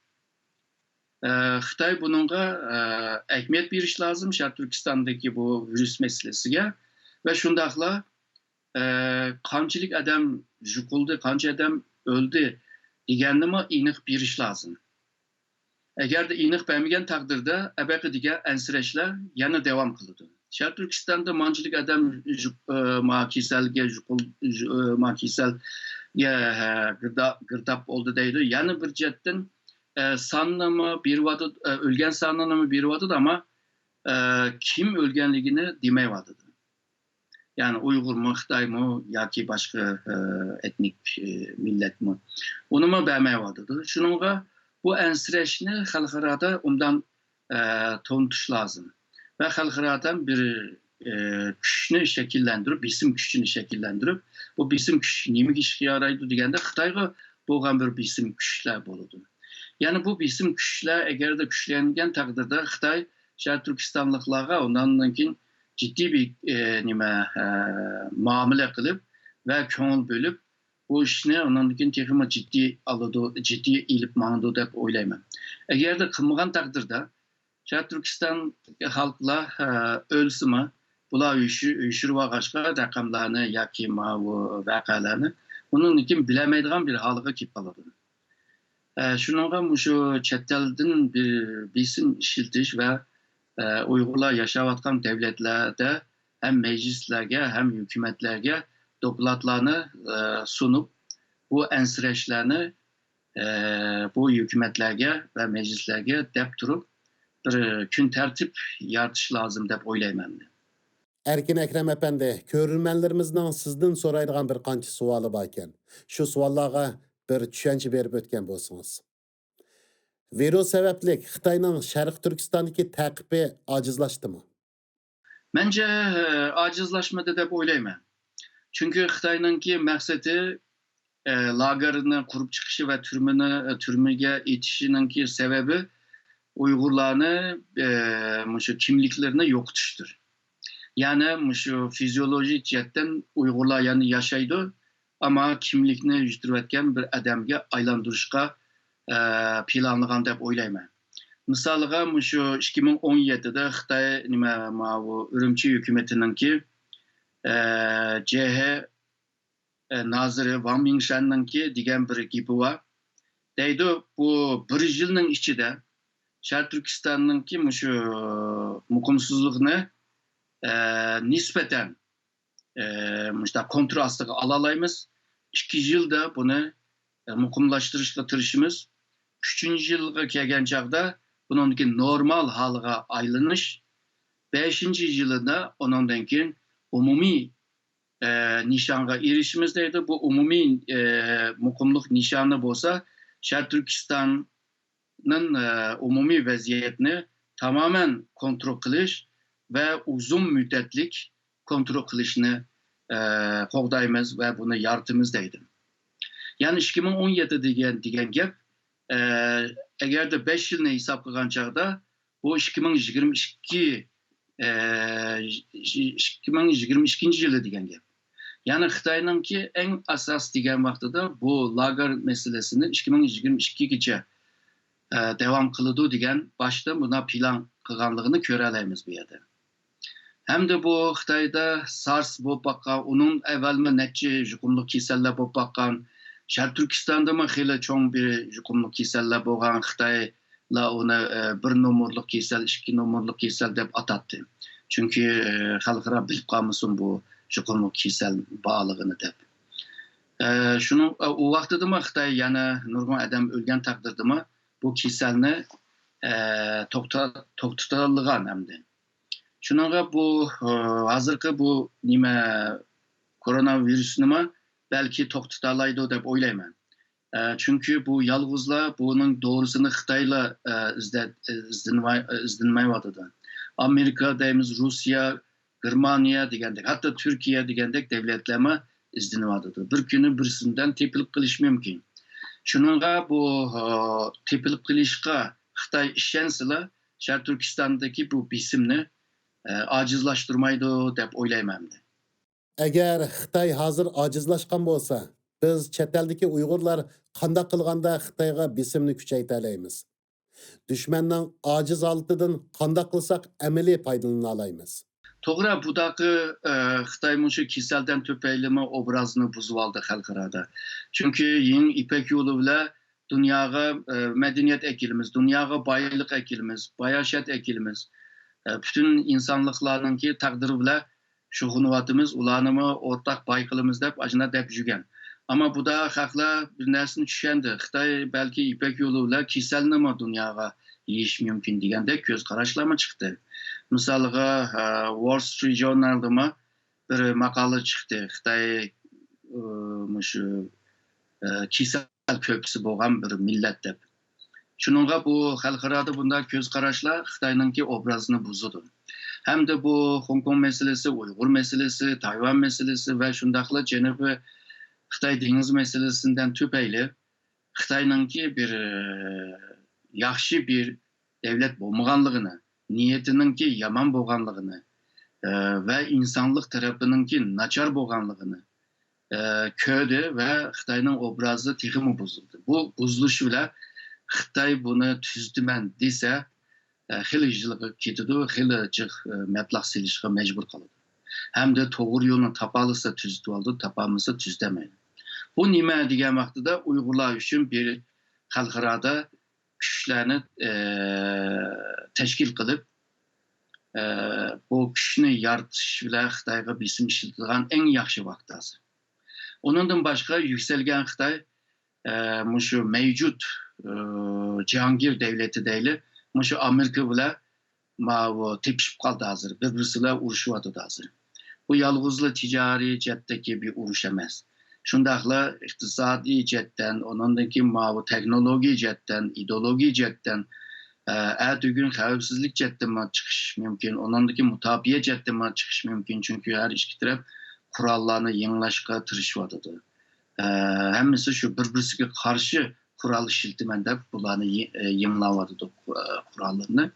ئە، خىتاي بۇنىڭغا، ئە، ئەھمىيەت بېرىش لازىم، شەرقىي تۈركىستاندىكى بۇ ۋىرۇس مەسىلىسىگە ۋە شۇنداقلا ئە، قانچىلىك ئادەم يۇقۇلدى، قانچە ئادەم ئۆلدى دېگەننىمۇ ئېنىق بېرىش لازىم. ئەگەردە ئېنىق بەرمىگەن تەقدىردە، ئەبەقە دېگەن ئەنسىرەشلەر يەنە داۋام قىلىدۇ. شەرقىي تۈركىستاندا مانچىلىك ئادەم يۇق-، ئە، ما كېسەلگە يۇقۇل-، يۇ-، ئە، ما كېسەلگە، ھە، گىردا-، گىرداب بولدى دەيدۇ. يەنە بىر جەھەتتىن، ئە، ساننىمۇ بېرىۋاتىدۇ، ئە، ئۆلگەن سانىنىمۇ بېرىۋاتىدۇ، ئەمما، ئە، كىم ئۆلگەنلىكىنى دېمەيۋاتىدۇ. يەنى ئۇيغۇرمۇ، خىتايمۇ ياكى باشقا، ئە، ئېتنىك، ئە، مىللەتمۇ. ئۇنىمۇ بەرمەيۋاتىدۇ. شۇنىڭغا بۇ ئەنسىرەشنى خەلقئارادا ئوبدان، ئە، تونۇتۇش لازىم. ۋە خەلقئارادا بىر، ئە، كۈچنى شەكىللەندۈرۈپ، بېسىم كۈچىنى شەكىللەندۈرۈپ، بۇ بېسىم كۈچ نېمىگە ئىشقا يارايدۇ دېگەندە، خىتايغا بولغان بىر بېسىم كۈچلەر بولىدۇ. يەنى بۇ بېسىم كۈچلەر ئەگەردە كۈچلەنگەن تەقدىردە، خىتاي شەرقىي تۈركىستانلىقلارغا ئۇنىڭدىن كېيىن جىددىي بىر، ئە، نېمە، ئە، مۇئامىلە قىلىپ ۋە كۆڭۈل بۆلۈپ، بۇ ئىشنى ئۇنىڭدىن كېيىن تېخىمۇ جىددىي ئالىدۇ، جىددىي ئېلىپ ماڭىدۇ دەپ ئويلايمەن. ئەگەردە قىلمىغان تەقدىردە، شەرقىي تۈركىستان خەلقلەر، ئە، ئۆلسىمۇ، بۇلار يوشۇ-، يوشۇرۇۋالغاچقا رەقەملەرنى ياكى ماۋۇ ۋەقەلەرنى، ئۇنىڭدىن كېيىن بىلەلمەيدىغان بىر ھالغا كېلىپ قالىدۇ. ئە، شۇنىڭغا مۇشۇ چەت ئەلدىن بىر بېسىم ئىشلىتىش ۋە، ئە، ئۇيغۇرلار ياشاۋاتقان دۆلەتلەردە ھەم مەجلىسلەرگە، ھەم ھۆكۈمەتلەرگە دوكلاتلارنى، ئە، سۇنۇپ، بۇ ئەنسىرەشلەرنى، ئە، بۇ ھۆكۈمەتلەرگە ۋە مەجلىسلەرگە دەپ تۇرۇپ، بىر كۈن تەرتىپ يارىتىش لازىم دەپ ئويلايمەن. ئەركىن ئەكرەم ئەپەندى، كۆرۈرمەنلىرىمىزنىڭ سىزدىن سورايدىغان بىر قانچە سوئالى باركەن. شۇ سوئاللارغا بىر چۈشەنچە بېرىپ ئۆتكەن بولسىڭىز. ۋىرۇس سەۋەبلىك خىتاينىڭ شەرقىي تۈركىستاندىكى تەقىپى ئاجىزلاشتىمۇ؟ مەنچە، ئاجىزلاشمىدى دەپ ئويلايمەن. چۈنكى خىتاينىڭكى مەقسىتى، ئە، لاگېرنى قۇرۇپ چىقىشى ۋە تۈرمىنى، تۈرمىگە ئېتىشىنىڭكى سەۋەبى ئۇيغۇرلارنى، ئە، مۇشۇ كىملىكلىرىنى يوقىتىشتۇر. يەنى مۇشۇ فىزىيولوگىك جەھەتتىن ئۇيغۇرلار يەنە ياشايدۇ، ئەمما كىملىكنى يىتىرىۋەتكەن بىر ئادەمگە ئايلاندۇرۇشقا، ئە، پىلانلىغان دەپ ئويلايمەن. مىسالىغا، مۇشۇ ئىككى مىڭ ئون يەتتىدە خىتاي، نېمە، ماۋۇ ئۈرۈمچى ھۆكۈمىتىنىڭكى، ئە، جې ھې، ئە، نازىرى ۋاڭ مىڭشەننىڭكى دېگەن بىر گېپى بار. دەيدۇ، بۇ بىر يىلنىڭ ئىچىدە شەرقىي تۈركىستاننىڭكى مۇشۇ مۇقىمسىزلىقنى، ئە، نىسبەتەن، ئە، مۇشۇنداق كونترول ئاستىغا ئالالايمىز. ئىككى يىلدا بۇنى، ئە، مۇقىملاشتۇرۇشقا تىرىشىمىز. ئۈچىنچى يىلغا كەلگەن چاغدا بۇنىڭدىكى نورمال ھالغا ئايلىنىش. بەشىنچى يىلىدا ئۇنىڭدىن كېيىن ئومۇمىي، ئە، نىشانغا ئېرىشىمىز دەيدۇ. بۇ ئومۇمىي، ئە، مۇقىملىق نىشانى بولسا شەرقىي تۈركىستان ئە، ئومۇمىي ۋەزىيەتنى تامامەن كونترول قىلىش ۋە ئۇزۇن مۇددەتلىك كونترول قىلىشنى، ئە، قوغدايمىز ۋە بۇنى يارىتىمىز دەيدۇ. يەنى ئىككى مىڭ ئون يەتتە دېگەن، دېگەن گەپ، ئە، ئەگەردە بەش يىلنى ھېساب قىلغان چاغدا، بۇ ئىككى مىڭ يىگىرمە ئىككى، ئە، ئىككى مىڭ يىگىرمە ئىككىنچى يىلى دېگەن گەپ. يەنى خىتاينىڭكى ئەڭ ئاساس دېگەن ۋاقتىدا بۇ لاگېر مەسىلىسىنى ئىككى مىڭ يىگىرمە ئىككىگىچە، ئە، داۋام قىلىدۇ دېگەن باشتا بۇنداق پىلان قىلغانلىقىنى كۆرەلەيمىز بۇ يەردە. ھەمدە بۇ خىتايدا سارس بولۇپ باققان، ئۇنىڭ ئەۋۋەلمۇ نەچچە يۇقۇملۇق كېسەللەر بولۇپ باققان، شەرقىي تۈركىستاندىمۇ خېلى چوڭ بىر يۇقۇملۇق كېسەللەر بولغان، خىتايلار ئۇنى، ئە، بىر نومۇرلۇق كېسەل، ئىككى نومۇرلۇق كېسەل دەپ ئاتاتتى. چۈنكى، ئە، خەلقئارا بىلىپ قالمىسۇن بۇ يۇقۇملۇق كېسەل بارلىقىنى دەپ. ئە، شۇنىڭ، ئە، ئۇ ۋاقتىدىمۇ خىتاي يەنە نۇرغۇن ئادەم ئۆلگەن تەقدىردىمۇ بۇ كېسەلنى، ئە، توختا-، توختىتالىغان ئەمدى. شۇنىڭغا بۇ، ئە، ھازىرقى بۇ نېمە، كورونا ۋىرۇسنىمۇ بەلكى توختىتالايدۇ دەپ ئويلايمەن. ئە، چۈنكى بۇ يالغۇزلا بۇنىڭ دورىسىنى خىتايلا، ئە، ئىزدە-، ئىزدىنمەي-، ئىزدىنمەيۋاتىدۇ. ئامېرىكا دەيمىز، روسىيە، گېرمانىيە دېگەندەك، ھەتتا تۈركىيە دېگەندەك دەۋلەتلەرمۇ ئىزدىنىۋاتىدۇ. بىر كۈنى بىرسىدىن تېپىلىپ قېلىشى مۇمكىن. شۇنىڭغا بۇ، ئە، تېپىلىپ قېلىشقا خىتاي ئىشەنسىلا، شەرقىي تۈركىستاندىكى بۇ بېسىمنى، ئە، ئاجىزلاشتۇرمايدۇ دەپ ئويلايمەن مەن. ئەگەر خىتاي ھازىر ئاجىزلاشقان بولسا، بىز چەت ئەلدىكى ئۇيغۇرلار قانداق قىلغاندا خىتايغا بېسىمنى كۈچەيتەلەيمىز؟ دۈشمەننىڭ ئاجىز ھالىتىدىن قانداق قىلساق ئەمەلىي پايدىلىنالايمىز؟ توغرا، بۇداقى، ئە، خىتاي مۇشۇ كېسەلدىن تۈپەيلىمۇ ئوبرازنى بۇزۇۋالدى خەلقئارادا. چۈنكى يېڭى يىپەك يولى بىلەن دۇنياغا، ئە، مەدەنىيەت ئەكېلىمىز، دۇنياغا بايلىق ئەكېلىمىز، باياشات ئەكېلىمىز. ئە، پۈتۈن ئىنسانلىقلارنىڭكى تەقدىرى بىلەن شۇغۇللىنىۋاتىمىز، ئۇلارنىمۇ ئورتاق باي قىلىمىز دەپ ئاشۇنداق دەپ يۈرگەن. ئەمما بۇدا خەقلەر بىر نەرسىنى چۈشەندى. خىتاي بەلكى يىپەك يولى بىلەن كېسەلنىمۇ دۇنياغا يېيىشى مۇمكىن دېگەندەك كۆز قاراشلارمۇ چىقتى. مىسالغا، ئە، ۋول سترىت ژۇرنالدىمۇ بىر ماقالە چىقتى. خىتاي، ئۇ، مۇشۇ، ئە، كېسەل كۆپىسى بولغان بىر مىللەت دەپ. شۇنىڭغا بۇ خەلقئارادا بۇنداق كۆز قاراشلار خىتاينىڭكى ئوبرازىنى بۇزىدۇ. ھەمدە بۇ خوڭكوڭ مەسىلىسى، ئۇيغۇر مەسىلىسى، تايۋان مەسىلىسى ۋە شۇنداقلا جەنۇبىي خىتاي دېڭىزى مەسىلىسىدىن تۈپەيلى، خىتاينىڭكى بىر، ئە، ياخشى بىر دەۋلەت بولمىغانلىقىنى، نىيىتىنىڭكى يامان بولغانلىقىنى، ئە، ۋە ئىنسانلىق تەرىپىنىڭكى ناچار بولغانلىقىنى، ئە، كۆردى ۋە خىتاينىڭ ئوبرازى تېخىمۇ بۇزۇلدى. بۇ بۇزۇلۇش بىلەن خىتاي بۇنى تۈزىتىمەن دېسە، ئە، خېلى يىلغا كېتىدۇ، خېلى جىق، ئە، مەبلەغ سېلىشقا مەجبۇر قالىدۇ. ھەمدە توغرا يولنى تاپالىسا تۈزىتىۋالىدۇ، تاپالمىسا تۈزىتەلمەيدۇ. بۇ نېمە دېگەن ۋاقتىدا ئۇيغۇرلار ئۈچۈن بىر خەلقئارادا كۈچلەرنى، ئە، تەشكىل قىلىپ، ئە، بۇ كۈچنى يارىتىش بىلەن خىتايغا بېسىم ئىشلىتىدىغان ئەڭ ياخشى ۋاقىت ھازىر. ئۇنىڭدىن باشقا يۈكسەلگەن خىتاي، ئە، مۇشۇ مەۋجۇت، ئە، جاھانگىر دەۋلىتى دەيلى، مۇشۇ ئامېرىكا بىلەن ماۋۇ تېپىشىپ قالدى ھازىر، بىر-بىرسى بىلەن ئۇرۇشۇۋاتىدۇ ھازىر. بۇ يالغۇزلا تىجارىي جەھەتتىكى بىر ئۇرۇش ئەمەس. شۇنداقلا ئىقتىسادىي جەھەتتىن، ئۇنىڭدىن كېيىن ماۋۇ تېخنولوگىيە جەھەتتىن، ئىدېئولوگىيە جەھەتتىن، ئە، ئەتىگۈن خەۋپسىزلىك جەھەتتىنمۇ چىقىشى مۇمكىن، ئۇنىڭدىن كېيىن مۇداپىئە جەھەتتىنمۇ چىقىشى مۇمكىن، چۈنكى ھەر ئىككى تەرەپ قوراللارنى يېڭىلاشقا تىرىشىۋاتىدۇ. ئە، ھەممىسى شۇ بىر-بىرسىگە قارشى قورال ئىشلىتىمەن دەپ بۇلارنى يې-، ئە، يېڭىلاۋاتىدۇ، ئە، قوراللىرىنى.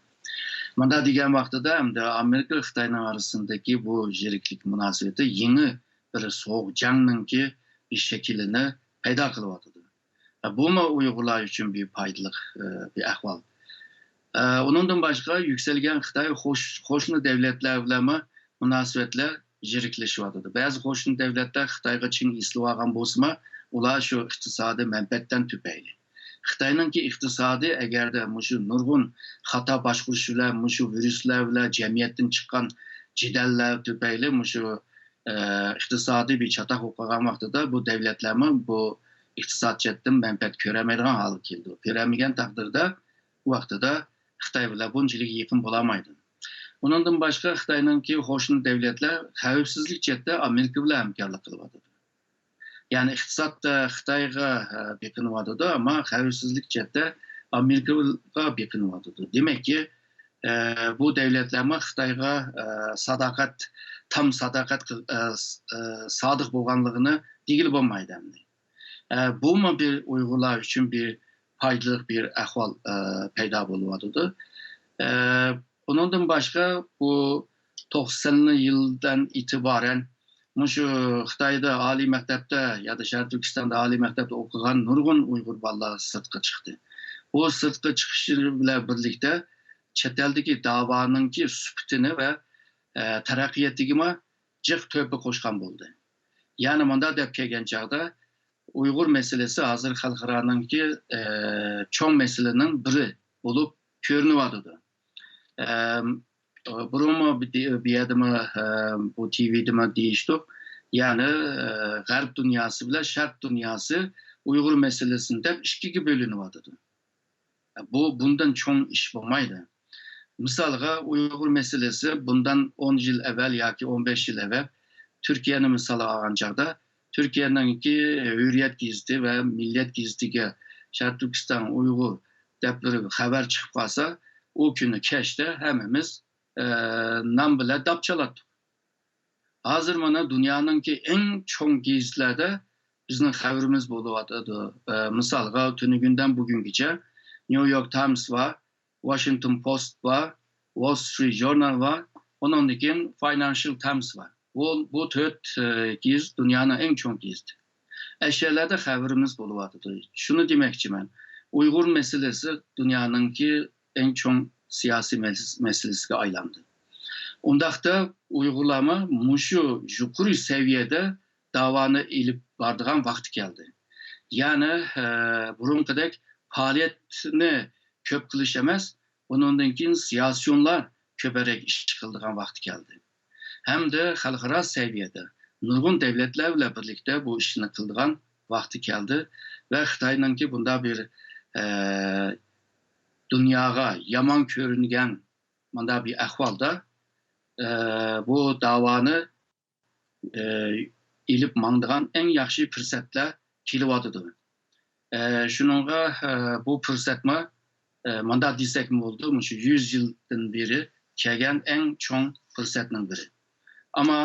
مۇنداق دېگەن ۋاقتىدا ئەمدى ئامېرىكا خىتاينىڭ ئارىسىندىكى بۇ يىرىكلىك مۇناسىۋىتى يېڭى بىر سوغۇق جەڭنىڭكى بىر شەكلىنى پەيدا قىلىۋاتىدۇ. ئە، بۇمۇ ئۇيغۇرلار ئۈچۈن بىر پايدىلىق، ئە، بىر ئەھۋال. ئە، ئۇنىڭدىن باشقا يۈكسەلگەن خىتاي خوش-، قوشنا دەۋلەتلەر بىلەنمۇ مۇناسىۋەتلەر يىرىكلىشىۋاتىدۇ. بەزى قوشنا دەۋلەتلەر خىتايغا چىڭ ئېسىلىۋالغان بولسىمۇ، ئۇلار شۇ ئىقتىسادىي مەنپەئەتتىن تۈپەيلى. خىتاينىڭكى ئىقتىسادى ئەگەردە مۇشۇ نۇرغۇن خاتا باشقۇرۇش بىلەن، مۇشۇ ۋىرۇسلار بىلەن، جەمئىيەتتىن چىققان جېدەللەر تۈپەيلى مۇشۇ، ئە، ئىقتىسادىي بىر چاتاق بولۇپ قالغان ۋاقتىدا بۇ دەۋلەتلەرمۇ بۇ ئىقتىساد جەھەتتىن مەنپەئەت كۆرەلمەيدىغان ھالغا كېلىدۇ. كۆرەلمىگەن تەقدىردە، ئۇ ۋاقتىدا خىتاي بىلەن بۇنچىلىك يېقىن بولالمايدۇ. ئۇنىڭدىن باشقا خىتاينىڭكى قوشنا دەۋلەتلەر خەۋپسىزلىك جەھەتتە ئامېرىكا بىلەن ھەمكارلىق قىلىۋاتىدۇ. يەنى ئىقتىسادتا خىتايغا، ئە، بېقىنىۋاتىدۇ، ئەمما خەۋپسىزلىك جەھەتتە ئامېرىكىغا بېقىنىۋاتىدۇ. دېمەككى، ئە، بۇ دەۋلەتلەرمۇ خىتايغا، ئە، ساداقەت، تام ساداقەت قىل-، ئە، س-، ئە، سادىق بولغانلىقىنى دېگىلى بولمايدۇ ئەمدى. ئە، بۇمۇ بىر ئۇيغۇرلار ئۈچۈن بىر پايدىلىق بىر ئەھۋال، ئە، پەيدا بولۇۋاتىدۇ. ئە، ئۇنىڭدىن باشقا بۇ توقسانىنچى يىلدىن ئېتىبارەن مۇشۇ خىتايدا ئالىي مەكتەپتە يا دا شەرقىي تۈركىستاندا ئالىي مەكتەپتە ئوقۇغان نۇرغۇن ئۇيغۇر بالىلار سىرتقا چىقتى. بۇ سىرتقا چىقىشى بىلەن بىرلىكتە چەت ئەلدىكى داۋانىڭكى سۈپىتىنى ۋە، ئە، تەرەققىياتىگىمۇ جىق تۆھپە قوشقان بولدى. يەنى مۇنداق دەپ كەلگەن چاغدا، ئۇيغۇر مەسىلىسى ھازىر خەلقئارانىڭكى، ئە، چوڭ مەسىلىنىڭ بىرى بولۇپ كۆرۈنۈۋاتىدۇ. ئەم، بۇرۇنمۇ بۇ دې-، بۇ يەردىمۇ، ئە، بۇ تىۋىدىمۇ دېيىشتۇق. يەنى، ئە، غەرب دۇنياسى بىلەن شەرق دۇنياسى ئۇيغۇر مەسىلىسىنى دەپ ئىككىگە بۆلۈنۈۋاتىدۇ. بۇ، بۇندىن چوڭ ئىش بولمايدۇ. مىسالغا، ئۇيغۇر مەسىلىسى بۇندىن ئون يىل ئەۋۋەل ياكى ئون بەش يىل ئەۋۋەل تۈركىيەنى مىسالغا ئالغان چاغدا، تۈركىيەنىڭكى ھۆرىيەت گېزىتى ۋە مىللەت گېزىتىگە شەرقىي تۈركىستان ئۇيغۇر دەپ بىر خەۋەر چىقىپ قالسا، ئۇ كۈنى كەچتە ھەممىمىز، ئە، نان بىلەن داپ چالاتتۇق. ھازىر مانا دۇنيانىڭكى ئەڭ چوڭ گېزىتلەردە بىزنىڭ خەۋىرىمىز بولۇۋاتىدۇ. ئە، مىسالغا، تۈنۈگۈندىن بۈگۈنگىچە نيۇ يورك تايمس بار، ۋاشىنگتون پوست بار، ۋول سترىت ژۇرنال بار، ئۇنىڭدىن كېيىن فاينانشال تايمس بار. بۇ، بۇ تۆت، ئە، گېزىت دۇنيانىڭ ئەڭ چوڭ گېزىتى. ئەشەلەردە خەۋىرىمىز بولۇۋاتىدۇ. شۇنى دېمەكچىمەن، ئۇيغۇر مەسىلىسى دۇنيانىڭكى ئەڭ چوڭ سىياسىي مەس-، مەسىلىسىگە ئايلاندى. ئۇنداقتا ئۇيغۇرلارمۇ مۇشۇ يۇقىرى سەۋىيەدە داۋانى ئېلىپ بارىدىغان ۋاقتى كەلدى. يەنى، ئە، بۇرۇنقىدەك پائالىيەتنى كۆپ قىلىش ئەمەس، ئۇنىڭدىن كېيىن سىياسىيونلار كۆپرەك ئىش قىلىدىغان ۋاقتى كەلدى. ھەمدە خەلقئارا سەۋىيەدە نۇرغۇن دەۋلەتلەر بىلەن بىرلىكتە بۇ ئىشنى قىلىدىغان ۋاقتى كەلدى ۋە خىتاينىڭكى بۇنداق بىر، ئە، دۇنياغا يامان كۆرۈنگەن مۇنداق بىر ئەھۋالدا، ئە، بۇ داۋانى ئە، ئېلىپ ماڭىدىغان ئەڭ ياخشى پۇرسەتلەر كېلىۋاتىدۇ. ئە، شۇنىڭغا، ئە، بۇ پۇرسەتمۇ، ئە، مۇنداق دېسەكمۇ بولىدۇ، مۇشۇ يۈز يىلدىن بېرى كەلگەن ئەڭ چوڭ پۇرسەتنىڭ بىرى. ئەمما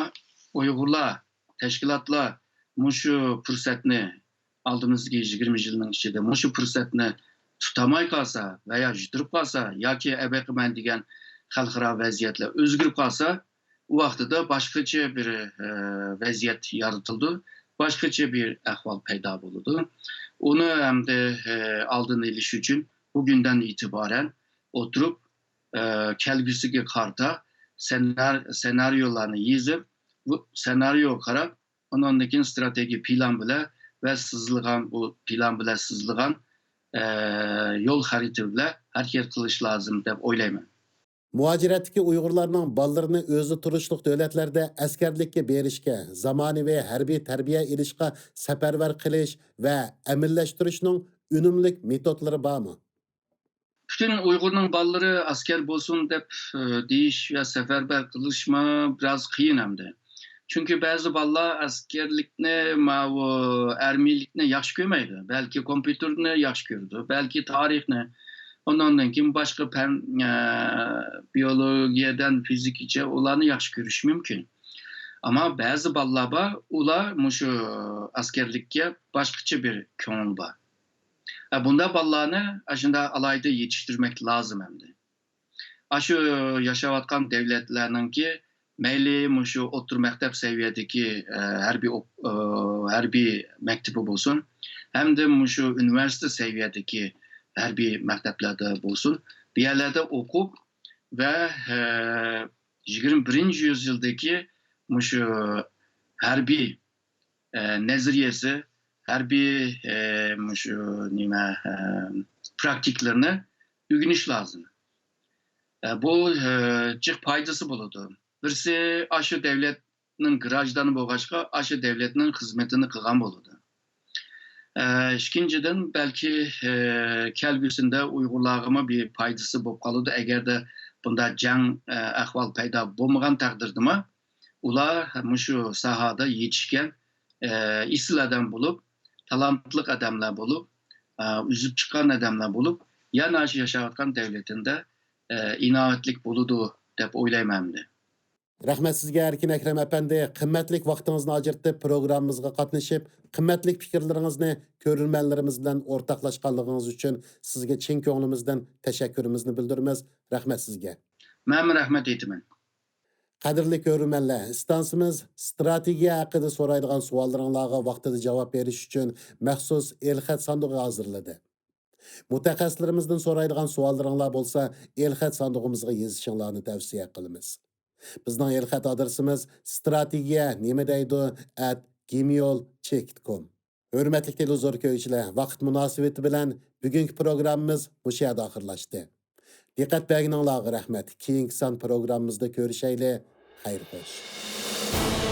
ئۇيغۇرلار، تەشكىلاتلار مۇشۇ پۇرسەتنى ئالدىمىزدىكى يىگىرمە يىلنىڭ ئىچىدە مۇشۇ پۇرسەتنى تۇتالماي قالسا ۋە يا يۈتۈلۈپ قالسا ياكى ئەبەقىمەن دېگەن خەلقئارا ۋەزىيەتلەر ئۆزگىرىپ قالسا، ئۇ ۋاقتىدا باشقىچە بىر، ئە، ۋەزىيەت يارىتىلىدۇ، باشقىچە بىر ئەھۋال پەيدا بولىدۇ. ئۇنى ئەمدى، ئە، ئالدىنى ئېلىش ئۈچۈن بۈگۈندىن ئېتىبارەن ئولتۇرۇپ، ئە، كەلگۈسىگە قارىتا سېنار-، سېنارىيولارنى يېزىپ، بۇ سېنارىيوغا قاراپ، ئۇنىڭدىن كېيىن ئىستراتېگىيە پىلان بىلەن ۋە سىزىلغان، بۇ پىلان بىلەن سىزىلغان، ئە، يول خەرىتە بىلەن ھەرىكەت قىلىش لازىم دەپ ئويلايمەن. مۇھاجىرەتتىكى ئۇيغۇرلارنىڭ بالىلىرىنى ئۆزى تۇرۇشلۇق دۆلەتلەردە ئەسكەرلىككە بېرىشكە، زامانىۋى ھەربىي تەربىيە ئېلىشقا سەپەرۋەر قىلىش ۋە ئەمەلىيلەشتۈرۈشنىڭ ئۈنۈملۈك مېتودلىرى بارمۇ؟ پۈتۈن ئۇيغۇرنىڭ بالىلىرى ئەسكەر بولسۇن دەپ، ئى، دېيىش ۋە سەپەرۋەر قىلىشمۇ بىراز قىيىن ئەمدى. چۈنكى بەزى بالىلار ئەسكەرلىكنى، ماۋۇ ھەربىيلىكنى ياخشى كۆرمەيدۇ. بەلكى كومپيۇتېرنى ياخشى كۆرىدۇ، بەلكى تارىخنى، ئۇنىڭدىن كېيىن باشقا پەن، ئە، بىيولوگىيەدىن فىزىكىچە ئۇلارنى ياخشى كۆرۈشى مۇمكىن. ئەمما بەزى بالىلار بار، ئۇلار مۇشۇ ئەسكەرلىككە باشقىچە بىر كۆڭۈل بار. ئە، بۇنداق بالىلارنى ئاشۇنداق ئالاھىدە يېتىشتۈرمەك لازىم ئەمدى. ئاشۇ ياشاۋاتقان دۆلەتلەرنىڭكى مەيلى مۇشۇ ئوتتۇرا مەكتەپ سەۋىيەدىكى، ئە، ھەربىي ئوق-، ئە، ھەربىي مەكتىپى بولسۇن، ھەمدە مۇشۇ ئۇنىۋېرسىتېت سەۋىيەدىكى ھەربىي مەكتەپلەردە بولسۇن، بۇ يەرلەردە ئوقۇپ ۋە، ئە، يىگىرمە بىرىنچى يۈزيىلدىكى مۇشۇ ھەربىي، ئە، نەزەرىيەسى، ھەربىي، ئە، مۇشۇ نېمە، ئە، پراكتىكىلىرىنى ئۆگىنىش لازىم. ئە، بۇ، ئە، جىق پايدىسى بولىدۇ. بىرسى، ئاشۇ دۆلەتنىڭ گراژدانى بولغاچقا، ئاشۇ دۆلەتنىڭ خىزمىتىنى قىلغان بولىدۇ. ئە، ئىككىنچىدىن، بەلكى، ئە، كەلگۈسىدە ئۇيغۇرلارغىمۇ بىر پايدىسى بولۇپ قالىدۇ. ئەگەردە بۇنداق جەڭ، ئە، ئەھۋال پەيدا بولمىغان تەقدىردىمۇ، ئۇلار مۇشۇ ساھەدە يېتىشكەن، ئە، ئېسىل ئادەم بولۇپ، تالانتلىق ئادەملەر بولۇپ، ئە، ئۆسۈپ چىققان ئادەملەر بولۇپ، يەنە شۇ ياشاۋاتقان دۆلىتىدە، ئە، ئىناۋەتلىك بولىدۇ دەپ ئويلايمەن ئەمدى. رەھمەت سىزگە، ئەركىن ئەكرەم ئەپەندى، قىممەتلىك ۋاقتىڭىزنى ئاجرىتىپ، پروگراممىمىزغا قاتنىشىپ، قىممەتلىك پىكىرلىرىڭىزنى كۆرۈرمەنلىرىمىز بىلەن ئورتاقلاشقانلىقىڭىز ئۈچۈن سىزگە چىن كۆڭلىمىزدىن تەشەككۈرىمىزنى بىلدۈرىمىز. رەھمەت سىزگە. مەنمۇ رەھمەت ئېيتىمەن. قەدىرلىك كۆرۈرمەنلەر، ئىستانسىمىز ستراتېگىيە ھەققىدە سورايدىغان سوئاللىرىڭلارغا ۋاقتىدا جاۋاب بېرىش ئۈچۈن مەخسۇس ئېلخەت ساندۇقى ھازىرلىدى. مۇتەخەسسىسلىرىمىزدىن سورايدىغان سوئاللىرىڭلار بولسا، ئېلخەت ساندۇقىمىزغا يېزىشىڭلارنى تەۋسىيە قىلىمىز. بىزنىڭ ئېلخەت ئادرېسىمىز ستراتېگىيە نېمە دەيدۇ ئەت گىمېيل چېك دوت كوم. ھۆرمەتلىك تېلېۋىزور كۆرگۈچىلەر، ۋاقىت مۇناسىۋىتى بىلەن بۈگۈنكى پروگراممىمىز مۇشۇ يەردە ئاخىرلاشتى. دىققەت بەرگىنىڭلارغا رەھمەت. كېيىنكى سان پروگراممىمىزدا كۆرۈشەيلى. خەير خوش.